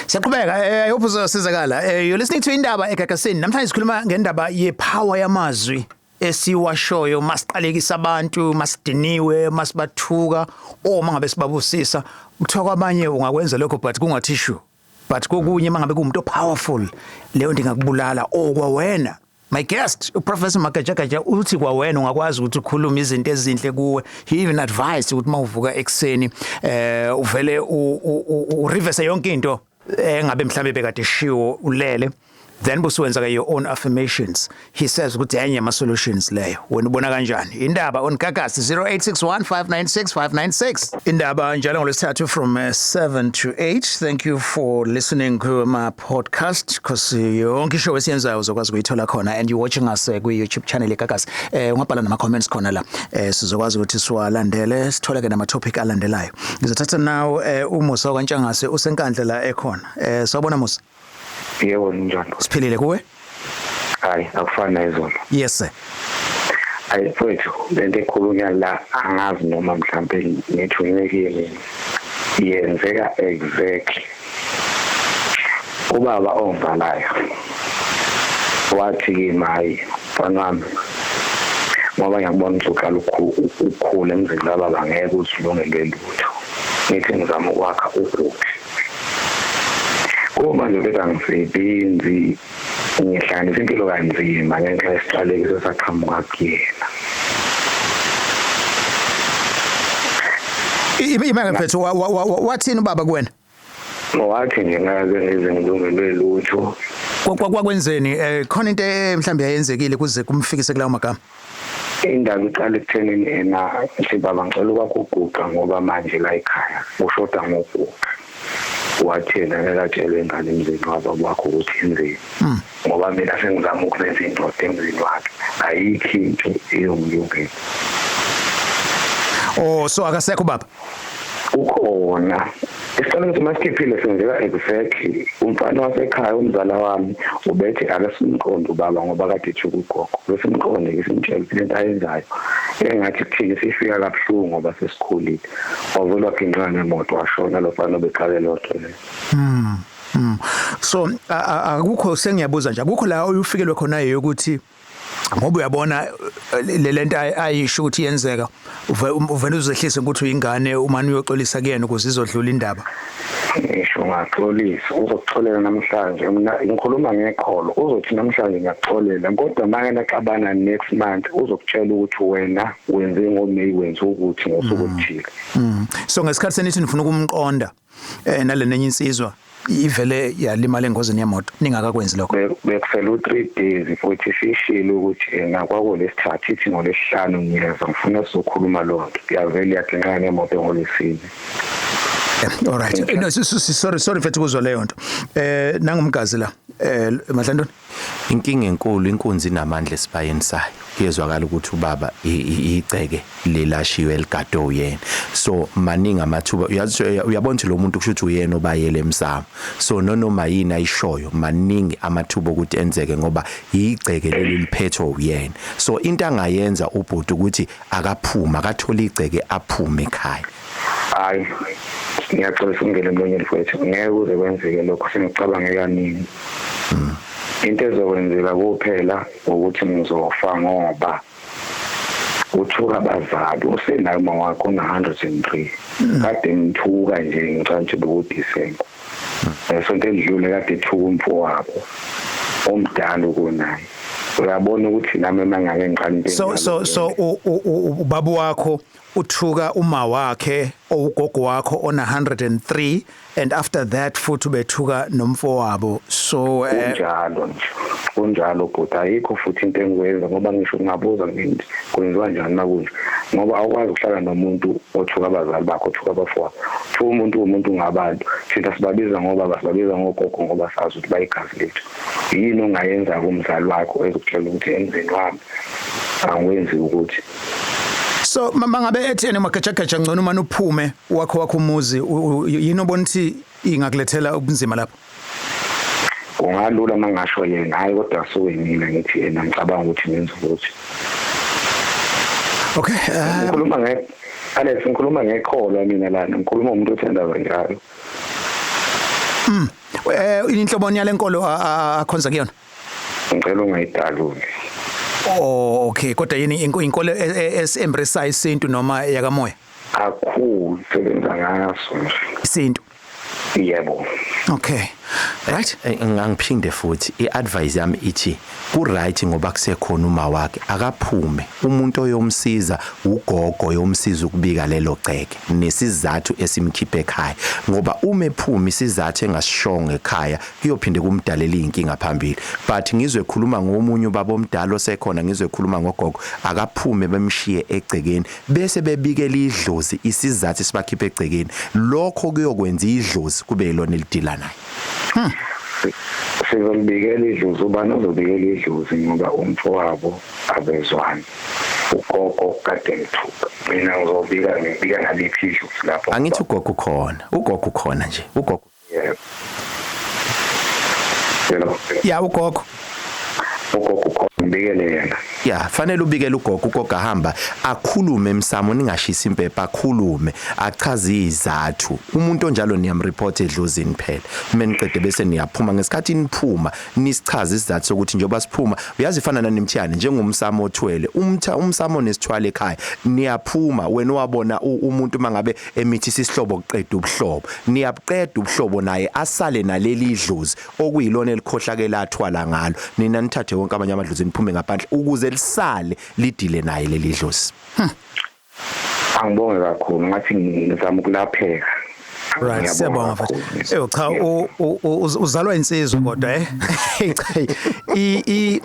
Siyaqhubeka, I hope uzosizakala. You're listening to Indaba eGagasini. Namhlanje sikhuluma ngendaba ye-power yamazwi esiwashoyo masiqalekisa abantu, masidiniwe, masibathuka, uma ngabe sibabusisa. Kuthiwa kwabanye ungakwenza lokho but kungathishu. But kokunye mangabe kuwumuntu powerful, leyo nto ingakubulala okwawena. My guest, uProfessor Magajagaja, uthi kwawena ungakwazi ukuthi ukhulume izinto ezinhle kuwe. He even advised ukuthi mawuvuka ekseni uvele u reverse yonke into engabe mhlambe bekade shiwo ulele, then busuwenza ke your own affirmations. He says ukuthi enye ama solutions leyo. Wena ubona kanjani? Indaba on Gagasi, 0861596596. Indaba njalo ngolwesithathu from 7 to 8. Thank you for listening to my podcast, because yonke show esiyenzayo uzokwazi ukuyithola khona, and you watching us kwi YouTube channel eGagasi. Ungabhala nama comments khona la, sizokwazi ukuthi siwalandele, sithole ke nama topic alandelayo. Ngizothatha now uMusa kwaNtshangase useNkandla la ekhona. Sawubona Musa. Yebo, ninjani? Siphilile, kuwe? Hayi, akufani nayizolo. Yes sir. Hayi mfowethu, lento ekhulunywa la angazi noma mhlampe ngithunywe kimi, yenzeka exactly. Ubaba ongizalayo wathi kimi, "Hayi mfana wami, ngoba ngiyakubona ukuthi uqala ukukhula emzini kababa, ngeke uzilungelwe lutho." Ngithi ngizama ukwakha ukuphi, kuma nje bethi angisebenzi. Ngihlanganisa impilo kanzima ngenxa yesiqalekiso saqhamuka kuyena. Imake mfethu, wathini ubaba kuwena? Wathi nje ngake ngize ngilungelwe lutho. Kwakwenzeni, khona into mhlawumbe yayenzekile kuze kumfikise kulawo magama? Indaba iqala ekuthenini ena ngithi, "Baba, ngicela ukwakho uguqa ngoba manje la ekhaya ushoda ngoguqa." Wathi yena ngeke atshele ingane emzini wababa wakho ukuthi yenzeni, ngoba mina sengizama ukuzenza indoda emzini wakhe, ayikho into eyongilungela. Oh, so akasekho baba? Ukhona. Isicelo ukuthi masikhiphile senzeka exactly. Umfana wasekhaya, umzala wami, ubethi ake simqonde ubaba ngoba kade ethuka ugogo, bese simqonde ke, simtshele ukuthi lento ayenzayo engathi kuthini sifika kabuhlungu ngoba sesikhulile. Wavula waginqa ngemoto, washona lo mfana obeqale loo nto leyo. So akukho, sengiyabuza nje, akukho la ufikelwe khona yokuthi ngoba uyabona le lento ayisho ukuthi yenzeka, uvele uzehlise ukuthi uyingane, umane uyoxolisa kuyena ukuze izodlula indaba? Ngisho ngaxolisa, uzokuxolela namhlanje. Mina ngikhuluma ngeqholo. Uzothi namhlanje ngiyakuxolela, kodwa make naxabana next month uzokutshela ukuthi wena wenze ngoMay, wenze ukuthi ngosuku oluthile. So ngesikhathi senithi nifuna ukumqonda nalenye insizwa, ivele yalimala engozini yemoto ningakakwenzi lokho? Bekusele u-3 days futhi sishilo ukuthi ena kwakulesithathu, ithi ngolesihlanu ngiyeza, ngifuna sizokhuluma loo nto. Yavele yaginqana nemoto ngolesine. All right, no, sorry, sorry mfethu kuzwa leyo nto. Nangumgazi la, Madlandoni. Inkinga enkulu, inkunzi inamandla esibayeni sayo. Kuyezwakala ukuthi ubaba igceke lelashiwe eligade uyena, so maningi amathuba. Uyazi, uyabona ukuthi lo muntu kusho ukuthi uyena obayele emsamo, so nonoma yini ayishoyo, maningi amathuba ukuthi enzeke ngoba igceke leli liphethwe uyena. So into angayenza ubhuti ukuthi akaphuma, akathola igceke, aphume ekhaya. Hayi, ngiyaxolisa ukungena emlonyeni mfowethu. Ngeke kuze kwenzeke lokho, sengicabange kaningi. Into ezokwenzeka kuphela ukuthi ngizofa, ngoba uthuka abazali. Usenayo uma wakho una-103, kade ngithuka nje, ngicabanga ukuthi bekuDisemba ngesonto elidlule, kade ethuka umfowabo omdala kunaye. Uyabona ukuthi nami uma ngake ngiqala into So ubaba wakho uthuka uma wakhe owugogo wakho ona 103, and after that futhi ubethuka nomfowabo, so Kunjalo nje, kunjalo bhuti. Ayikho futhi into engikwenza, ngoba ngisho ungabuza ngithi kwenziwa njani makunje, ngoba awukwazi ukuhlala nomuntu othuka abazali bakho, othuka abafowabo. Thuka umuntu, umuntu ngabantu. Thina sibabiza ngoba sibabiza ngogogo ngoba sazi ukuthi bayigazi lethu. Yini ongayenza kumzali wakho ezokutshela ukuthi emzini wami angikwenzi ukuthi? So mangabe ethi ene magejageja, ngcono manje uphume wakho umuzi, yini obona ukuthi ingakulethela ubunzima lapho? Kungalula uma ngasho yena, hhayi, kodwa suke mina ngithi yena ngicabanga ukuthi ngenza ukuthi Okay. Ngikhuluma nge Alex, ngikhuluma ngekholwa mina lana, ngikhuluma umuntu othandaza njalo. Inhlobo yalenkolo akhonza kuyona? Ngicela ungayidaluli. Oh, okay, kodwa yini, inkolo esi-embrace isintu noma yakamoya? Kakhulu, sebenza ngaso nje. Isintu? Yebo. Okay, right. Ngangiphinde futhi, i-advice yami ithi ku right ngoba kusekhona uma wakhe, akaphume. Umuntu oyomsiza ugogo, yomsiza ukubika lelo gceke nesizathu esimkhiphe ekhaya, ngoba uma ephuma isizathu engasishongo ekhaya kuyophinde kumdalela inkinga phambili. But ngizwe khuluma ngomunye ubaba omdala osekhona, ngizwe khuluma ngogogo. Akaphume, bemshiye egcekeni, bese bebikela idlozi isizathu sibakhiphe egcekeni. Lokho kuyokwenza idlozi kube yilona elidila naye. Sizolibikela idlozi? Ubani ozobikela idlozi? Ngoba umfowabo abezwani, ugogo kade ngithuka, mina ngizobika, ngibika ngaliphi idlozi lapho? Angithi ugogo ukhona? Ugogo ukhona nje, ugogo. Yebo, yebo. Ya, ugogo. Ugogo ukhona. Ngibikele yena. Ya, fanele ubikele ugogo, ugogo ahamba akhulume emsamo, ningashisi impepha, akhulume achaze izathu. Umuntu onjalo niyamreport edlozini phela. Meniqede bese niyaphuma. Ngesikhathi niphuma nisichaze isizathu sokuthi njengoba siphuma, uyazi ifana nanemthiyane njengomsamo othwele umsamo nesithwale ekhaya, niyaphuma. Wena wabona umuntu mangabe emithi isihlobo kuqeda ubuhlobo, niyabuqeda ubuhlobo naye asale naleli idlozi okuyilona elikhohlakela athwala ngalo. Nina nithathe wonke amanye amadlozi niphume ngaphandle ukuze lisale lidile naye leli dlozi. Angibonge kakhulu, ngathi ngizama ukulapheka. Right, siyabonga mfowethu. Eyo cha, uzalwa insizwa kodwa cha, i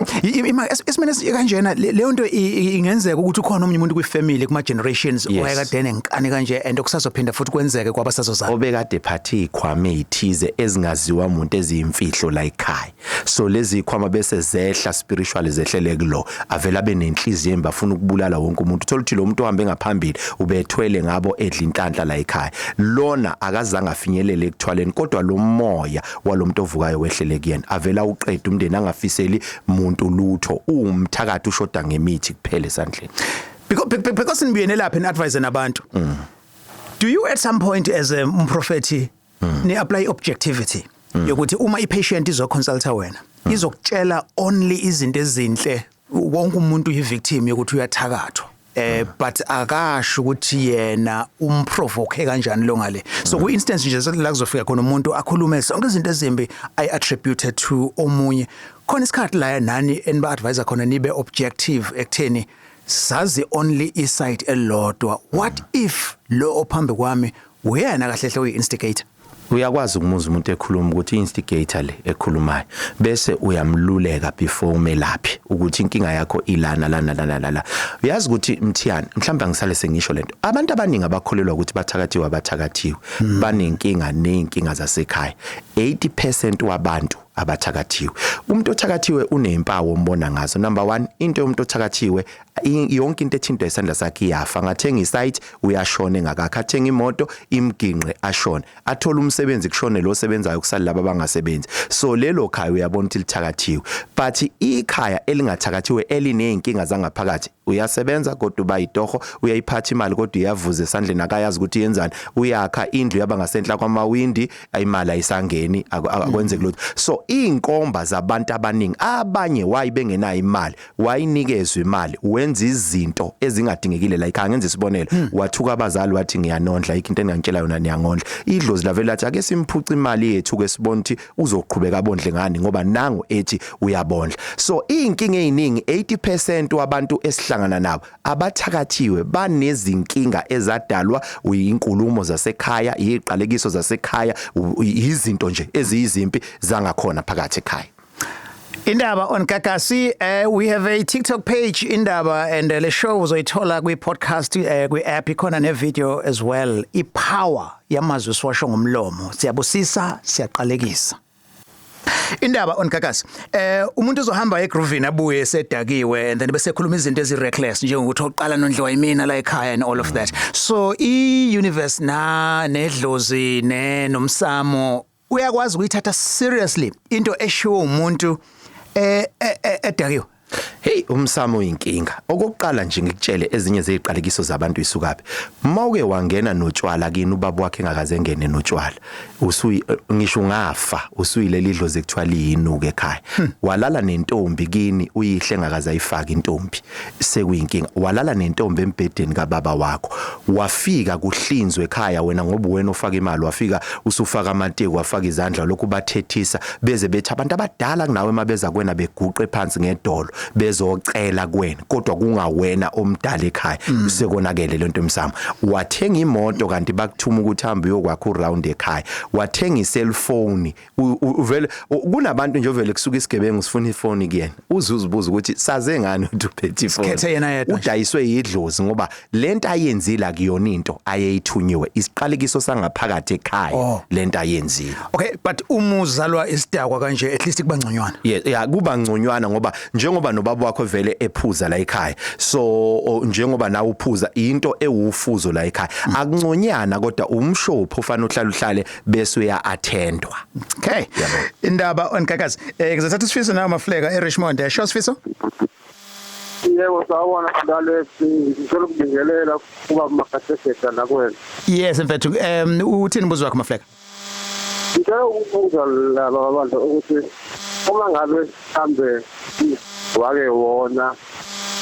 esimene kanjena leyo nto ingenzeka ukuthi ukhona omunye umuntu kwifamily kuma generations owayekade nenkani kanje, and okusazophinda futhi kwenzeke kwabasazozala. Obekade phathi ikhwama ezithize ezingaziwa umuntu, eziyimfihlo la ekhaya. So lezi ikhwama bese zehla spiritually, zehlele kulo, avela benenhliziyo embi, afuna ukubulala wonke umuntu. Uthola ukuthi lo muntu ohambe ngaphambili ubethwele ngabo, edla inhlanhla la ekhaya. Lona akazange afinyelele ekuthwaleni, kodwa lo moya walomuntu ovukayo wehlele kuyena, avela uqeda umndeni, angafiseli muntu lutho. Uwumthakathi, ushoda ngemithi kuphela esandleni. Because nibuye lapha ni advise nabantu, do you at some point as a umprofeti ni apply objectivity yokuthi uma i-patient izoconsulta wena, izokutshela only izinto ezinhle? Wonke umuntu uyi-victim yokuthi uyathakathwa, but akasho ukuthi yena umprovoke kanjani lo ngale. So ku instance nje la kuzofika khona umuntu akhulume zonke izinto ezimbi ay attributed to omunye, khona isikhathi la nani eniba advise khona nibe objective ekutheni sazi only iside elilodwa? What if lo ophambi kwami uyena kahle hle uyi-instigator? Uyakwazi ukumuza umuntu ekhuluma ukuthi instigator le ekhulumayo, bese uyamluleka before umelaphi ukuthi inkinga yakho ilana lana lana lana. Uyazi ukuthi Mthiyane, mhlawumbe angisale sengisho lento, abantu abaningi abakholelwa ukuthi bathakathiwe, abathakathiwe, banenkinga nezinkinga zasekhaya. 80% wabantu abathakathiwe. Umuntu othakathiwe unezimpawu ombona ngazo. Number 1, into yomuntu othakathiwe, yonke into ethintwa isandla sakhe iyafa. Ngathenga isite, uyashona engakakho. Athenga imoto, imginqe, ashone. Athola umsebenzi, kushone lo sebenzayo, kusale laba abangasebenzi. So lelo khaya uyabona ukuthi lithakathiwe. But ikhaya elingathakathiwe elineyinkinga zangaphakathi, uyasebenza kodwa uba yitoho, uyayiphatha imali kodwa iyavuza esandleni, akayazi ukuthi yenzani. Uyakha indlu yaba ngasenhla kwamawindi, imali ayisangeni, akwenzeki lutho. So inkomba zabantu abaningi, abanye wayi bengenayo imali, wayinikezwe imali, wenza izinto ezingadingekile la ekhaya. Ngenza isibonelo, wathuka abazali, wathi ngiyanondla, ikho into engangitshela yona, niyangondla. Idlozi lavela lathi ake simphuce imali yethu ke sibone ukuthi uzoqhubeka abondle ngani, ngoba nangu ethi uyabondla. So inkinga eziningi, 80% wabantu esihlangana nabo abathakathiwe banezinkinga ezadalwa uyinkulumo zasekhaya, iziqalekiso zasekhaya, izinto nje eziyizimpi zangakhona phakathi ekhaya. Indaba on Gagasi. We have a TikTok page, Indaba, and le show uzoyithola kwi podcast, kwi app ikhona ne video as well. I power yamazwi siwasho ngomlomo. Siyabusisa, siyaqalekisa. Indaba on Gagasi. Umuntu uzohamba egroovini abuye sedakiwe and then bese khuluma izinto ezi reckless njengokuthi oqala nondliwa yimina la ekhaya and all of that. So i universe na nedlozi ne nomsamo uyakwazi ukuyithatha seriously into eshiwo umuntu edakiwe? Hey, umsamo uyinkinga. Okokuqala nje ngikutshele ezinye zeziqalekiso zabantu isukaphi. Mawuke wangena notshwala kini, ubaba wakhe engakaze engene notshwala, usuyi ngisho ungafa usuyileli idlozi ekuthiwa liyinuke ekhaya. Walala nentombi kini, uyihle engakaze ayifake intombi, sekuyinkinga. Walala nentombi embhedeni kababa wakho, wafika kuhlinzwe ekhaya wena ngoba wena ofaka imali, wafika usufaka amateki, wafaka izandla, lokhu bathethisa beze bethi abantu abadala kunawe mabeza kuwena beguqe phansi ngedolo bezocela kuwena, kodwa kungawena omdala ekhaya, sekonakele lento emsamo. Wathenga imoto kanti bakuthuma ukuthi hamba uyokwakha uround ekhaya. Wathenga i-cellphone, uvele kunabantu nje ovele kusuka isigebengu sifuna ifoni kuyena, uzuzibuza ukuthi saze ngani ukuthi uphethe ifoni. Sikhethe yena yedwa nje. Udayiswe yidlozi ngoba lento ayenzile akuyona into ayeyithunyiwe, isiqalekiso sangaphakathi ekhaya lento ayenzile. Okay, but uma uzalwa isidakwa kanje, at least kuba ngconywana. Yeah, kuba ngconywana ngoba njengoba nobaba Ubaba wakho vele ephuza la ekhaya, so njengoba nawe uphuza, into ewufuzo la ekhaya akunconyana, kodwa umshophi ofanele uhlale bese uya attendwa. Okay, indaba on Gagasi. Ngizothatha uSifiso nawe, Mafleka, eRichmond. Sho, Sifiso. Yebo, sawubona, Alex. Ngicela ukubingelela kuba Makhathekhetha nakuwena. Yes, mfethu, uthini umbuzo wakho, Mafleka? Ngicela ukubuza laba abantu ukuthi uma ngabe mhlambe wake wona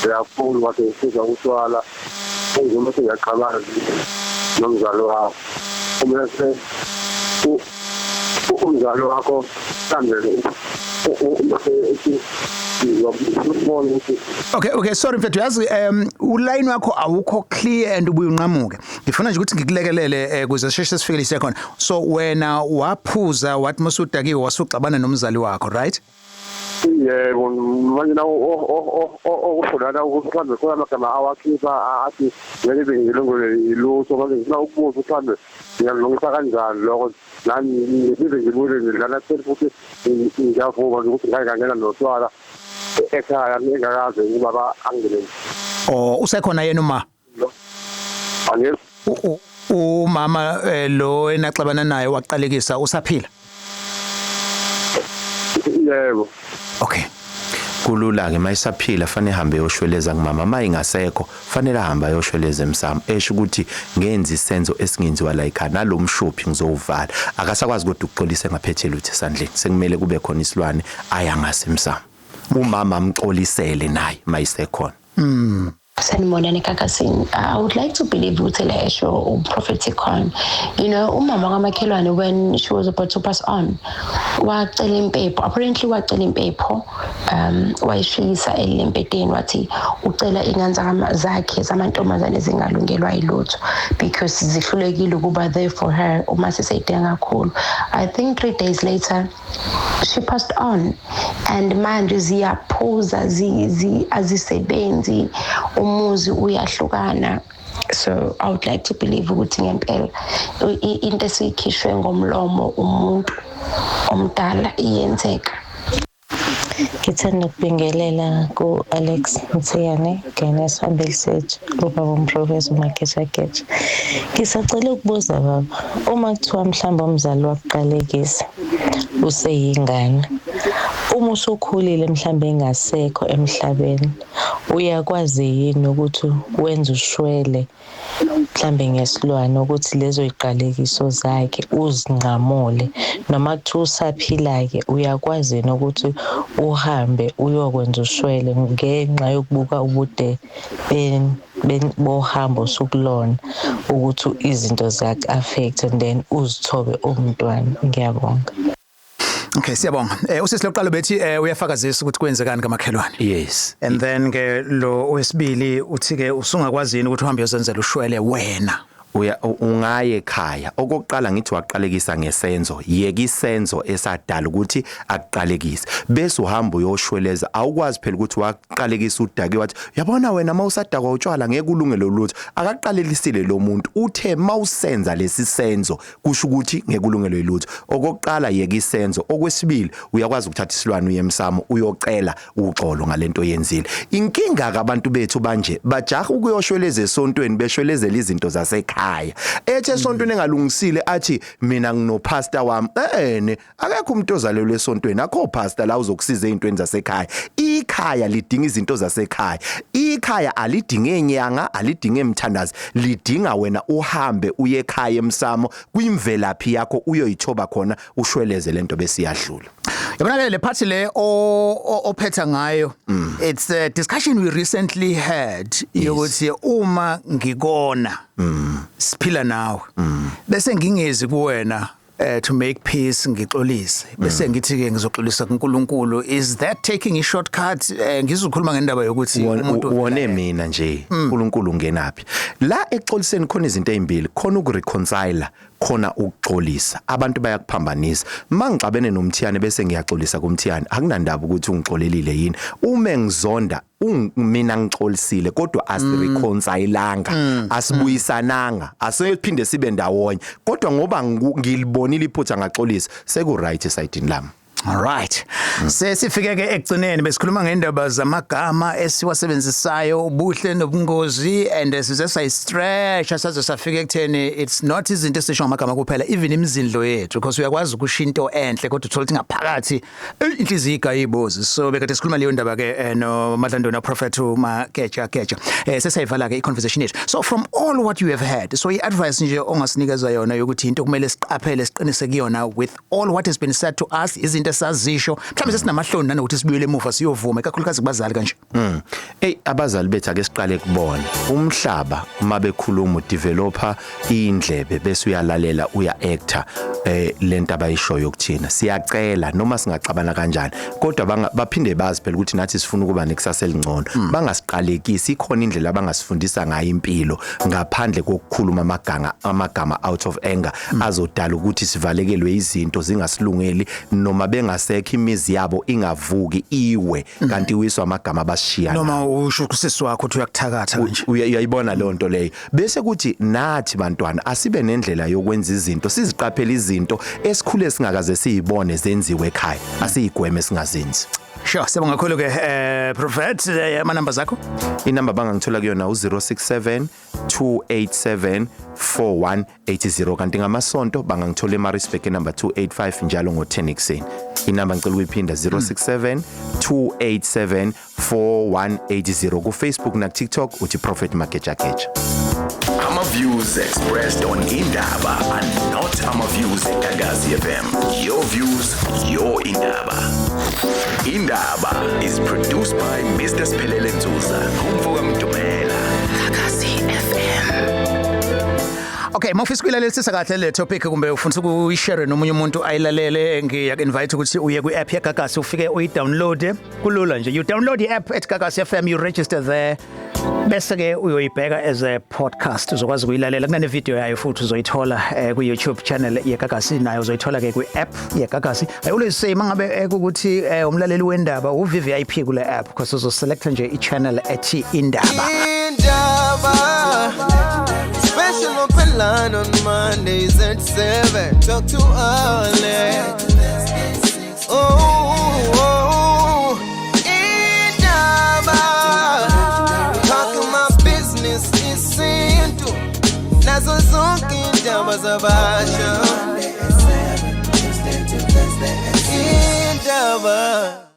kakhulu, wase usiza utshwala, unguma seyaqabana nomzali wakho, umese umzali wakho mhlambe uma ethi ngiyabona ukuthi Okay, sorry mfethu, yazi uline wakho awukho clear and ubuye unqamuke. Ngifuna nje ukuthi ngikulekelele ukuze sisheshe sifikelise khona. So wena waphuza, wathi masudakiwe wasuxabana nomzali wakho, right? Yebo, manje na okufundana ukuthi mhlambe khona amagama awakhipha athi ngeke bengilungele ilutho. Manje ngifuna ukubuza ukuthi mhlambe ngiyalungisa kanjani lokho, nami ngibize ngibule lana futhi ngiyavuma nje ukuthi ngake ngangena notshwala ekhaya engakaze ubaba angene. Oh, usekhona yena uma? Angeke. Umama lo enaxabana naye waqalekisa usaphila? Yebo. Okay. Kulula ke, mayisaphila fanele hambe yoshweleza kumama, mayingasekho fanele ahambe ayoshweleza emsamo, esho ukuthi ngenza isenzo esingenziwa la ekhaya, nalomshophi ngizowuvala. Akasakwazi kodwa ukuxolisa engaphethe lutho esandleni, sekumele kube khona isilwane aya ngasemsamo, umama amxolisele naye mayisekhona. Sanibonani Gagasini. I would like to believe ukuthi le esho uProphet Con. Umama kamakhelwane, when she was about to pass on, wacela impepho. Apparently wacela impepho, wayishisa elempeteni, wathi ucela ingane zakhe zamantombazane ezingalungelwa yilutho because zihlulekile ukuba there for her uma seseyidinga kakhulu. I think 3 days later she passed on, and manje ziyaphuza, azisebenzi, umuzi uyahlukana. So I would like to believe ukuthi ngempela into esiyikhishwe ngomlomo umuntu omdala iyenzeka. Ngithanda ukubingelela ku-Alex Mthiyane kanye nesihambeli sethu, ubaba umprofesa uMagejageja. Ngisacela ukubuza, baba, uma kuthiwa mhlawumbe umzali wakuqalekisa useyingane, uma usukhulile mhlawumbe engasekho emhlabeni, uyakwazi yini ukuthi wenze ushwele mhlambe ngesilwane ukuthi lezo yiqalekiso zakhe uzinqamule, noma kuthiwa usaphila-ke uyakwazi yini ukuthi uhambe uyokwenza ushwele ngenxa yokubuka ubude bohambo osukulona ukuthi izinto ziyaku-affect and then uzithobe umntwana? Ngiyabonga. Okay, siyabonga. Usisi lokuqala bethi uyafakazisa ukuthi kwenzekani kamakhelwane. Yes. And then ke lo wesibili uthi ke usungakwazi yini ukuthi uhambe uyozenzela ushwele wena? Uya ungaye ekhaya. Okokuqala ngithi waqalekisa ngesenzo, yeka isenzo esadala ukuthi akuqalekise, bese uhamba uyoshweleza. Awukwazi phela ukuthi waqalekisa udake, wathi, "Yabona wena, mawusadakwa utshwala ngeke ulungele lutho." Akaqalelisile lo muntu, uthe mawusenza lesi senzo kusho ukuthi ngeke ulungelwe lutho. Okokuqala, yeka isenzo. Okwesibili, uyakwazi ukuthatha isilwane uye emsamo uyocela uxolo ngalento yenzile. Inkinga kabantu bethu banje, bajaha ukuyoshweleza esontweni, beshwelezela izinto zasekhaya, ethi esontweni engalungisile athi, "Mina nginopastor wami." Ene akekho umuntu ozalelwe esontweni, akho pastor la uzokusiza ezintweni zasekhaya. Ikhaya lidinga izinto zasekhaya. Ikhaya alidinge enyanga, alidinge emthandazo, lidinga wena uhambe uye ekhaya emsamo kwimvelaphi yakho, uyoyithoba khona, ushweleze lento besiyadlula. Yabona ke, le part le ophetha ngayo, it's a discussion we recently had yokuthi uma ngikona siphila nawe bese ngingezi kuwena to make peace, ngixolise, bese ngithi ke ngizoxolisa kuNkulunkulu, is that taking a shortcut? Ngizokhuluma ngendaba yokuthi umuntu wone mina nje, uNkulunkulu ungenaphi la exoliseni? Khona izinto ezimbili khona, ukureconcile khona, ukuxolisa. Abantu bayakuphambanisa. Mangixabene nomthiyane bese ngiyaxolisa kumthiyane, akunandaba ukuthi ungixolelile yini. Uma ngizonda mina ngixolisile kodwa asireconcilanga, asibuyisananga, asephinde sibe ndawonye, kodwa ngoba ngilibonile iphutha ngaxolisa, seku right esayidini lami. All right. Sesifike ke ekugcineni, besikhuluma ngendaba zamagama esiwasebenzisayo, ubuhle nobungozi, and size sayistretch saze safika ekutheni it's not izinto esisho ngamagama kuphela, even imizindlo yethu, because uyakwazi ukusho into enhle kodwa uthola ukuthi ngaphakathi inhliziyo igayibozi. So bekade sikhuluma leyo ndaba ke no Madlanduna Prophet uMageja Geja. Sesiyivala ke i-conversation yethu. So from all what you have heard, so i-advice nje ongasinikeza yona yokuthi into kumele siqaphele, siqinise kuyona, with all what has been said to us, izinto esazisho, mhlawumbe sesinamahloni nanokuthi sibuyele emuva siyovuma, ikakhulukazi kubazali kanje? Ey, abazali bethu, ake siqale kubona. Umhlaba uma bekhuluma, udevelopa indlebe bese uyalalela, uya acta lento abayishoyo kuthina. Siyacela, noma singaxabana kanjani, kodwa baphinde bazi phela ukuthi nathi sifuna ukuba nekusasa elingcono. Bangasiqalekisi, ikhona indlela abangasifundisa ngayo impilo ngaphandle kokukhuluma amagama out of anger azodala ukuthi sivalekelwe izinto zingasilungeli, noma bengasekho imizi yabo ingavuki iwe, kanti iwiswa amagama abashiya. Noma usho kusisi wakho ukuthi uyakuthakatha kanje. Uyayibona leyo nto leyo. Bese kuthi nathi bantwana asibe nendlela yokwenza izinto, siziqaphele izinto esikhule singakaze siyibone zenziwe ekhaya, asiyigweme, singazenzi. Sure, siyabonga kakhulu ke Prophet, ama numbers akho? Inamba bangangithola kuyona u067 287 4180, kanti ngamasonto bangangithola eMaritzburg number 285 njalo ngo10 ekuseni. Inamba ngicela ukuyiphinda, 067 287 4180. Ku Facebook na TikTok uthi Prophet Mageja Geja. Ama views expressed on Indaba are not ama views eGagasi FM. Your views, your Indaba. Indaba is produced by Mr. Sphelele Nzuza, Umfoka Mdumela. Gagasi FM. Okay, mawufisa ukuyilalelisisa kahle le topic kumbe ufuna ukuyishare nomunye umuntu ayilalele, ngiyaku-invite ukuthi uye kwi-app yeGagasi, ufike uyi-download. Kulula nje. You download i-app at Gagasi FM, you register there. Bese ke uyoyibheka as a podcast, uzokwazi ukuyilalela. Kunane video yayo futhi, uzoyithola ku YouTube channel yeGagasi, nayo uzoyithola ke kwi-app yeGagasi. I always say mangabe ukuthi umlaleli wendaba u VVIP kule app, because uzoselecta nje i-channel ethi Indaba. Indaba. Special open line on Mondays at 7. Talk to Alex. Oh, Indaba. Talking my business isintu. Nazo zonke indaba zabasha. Indaba.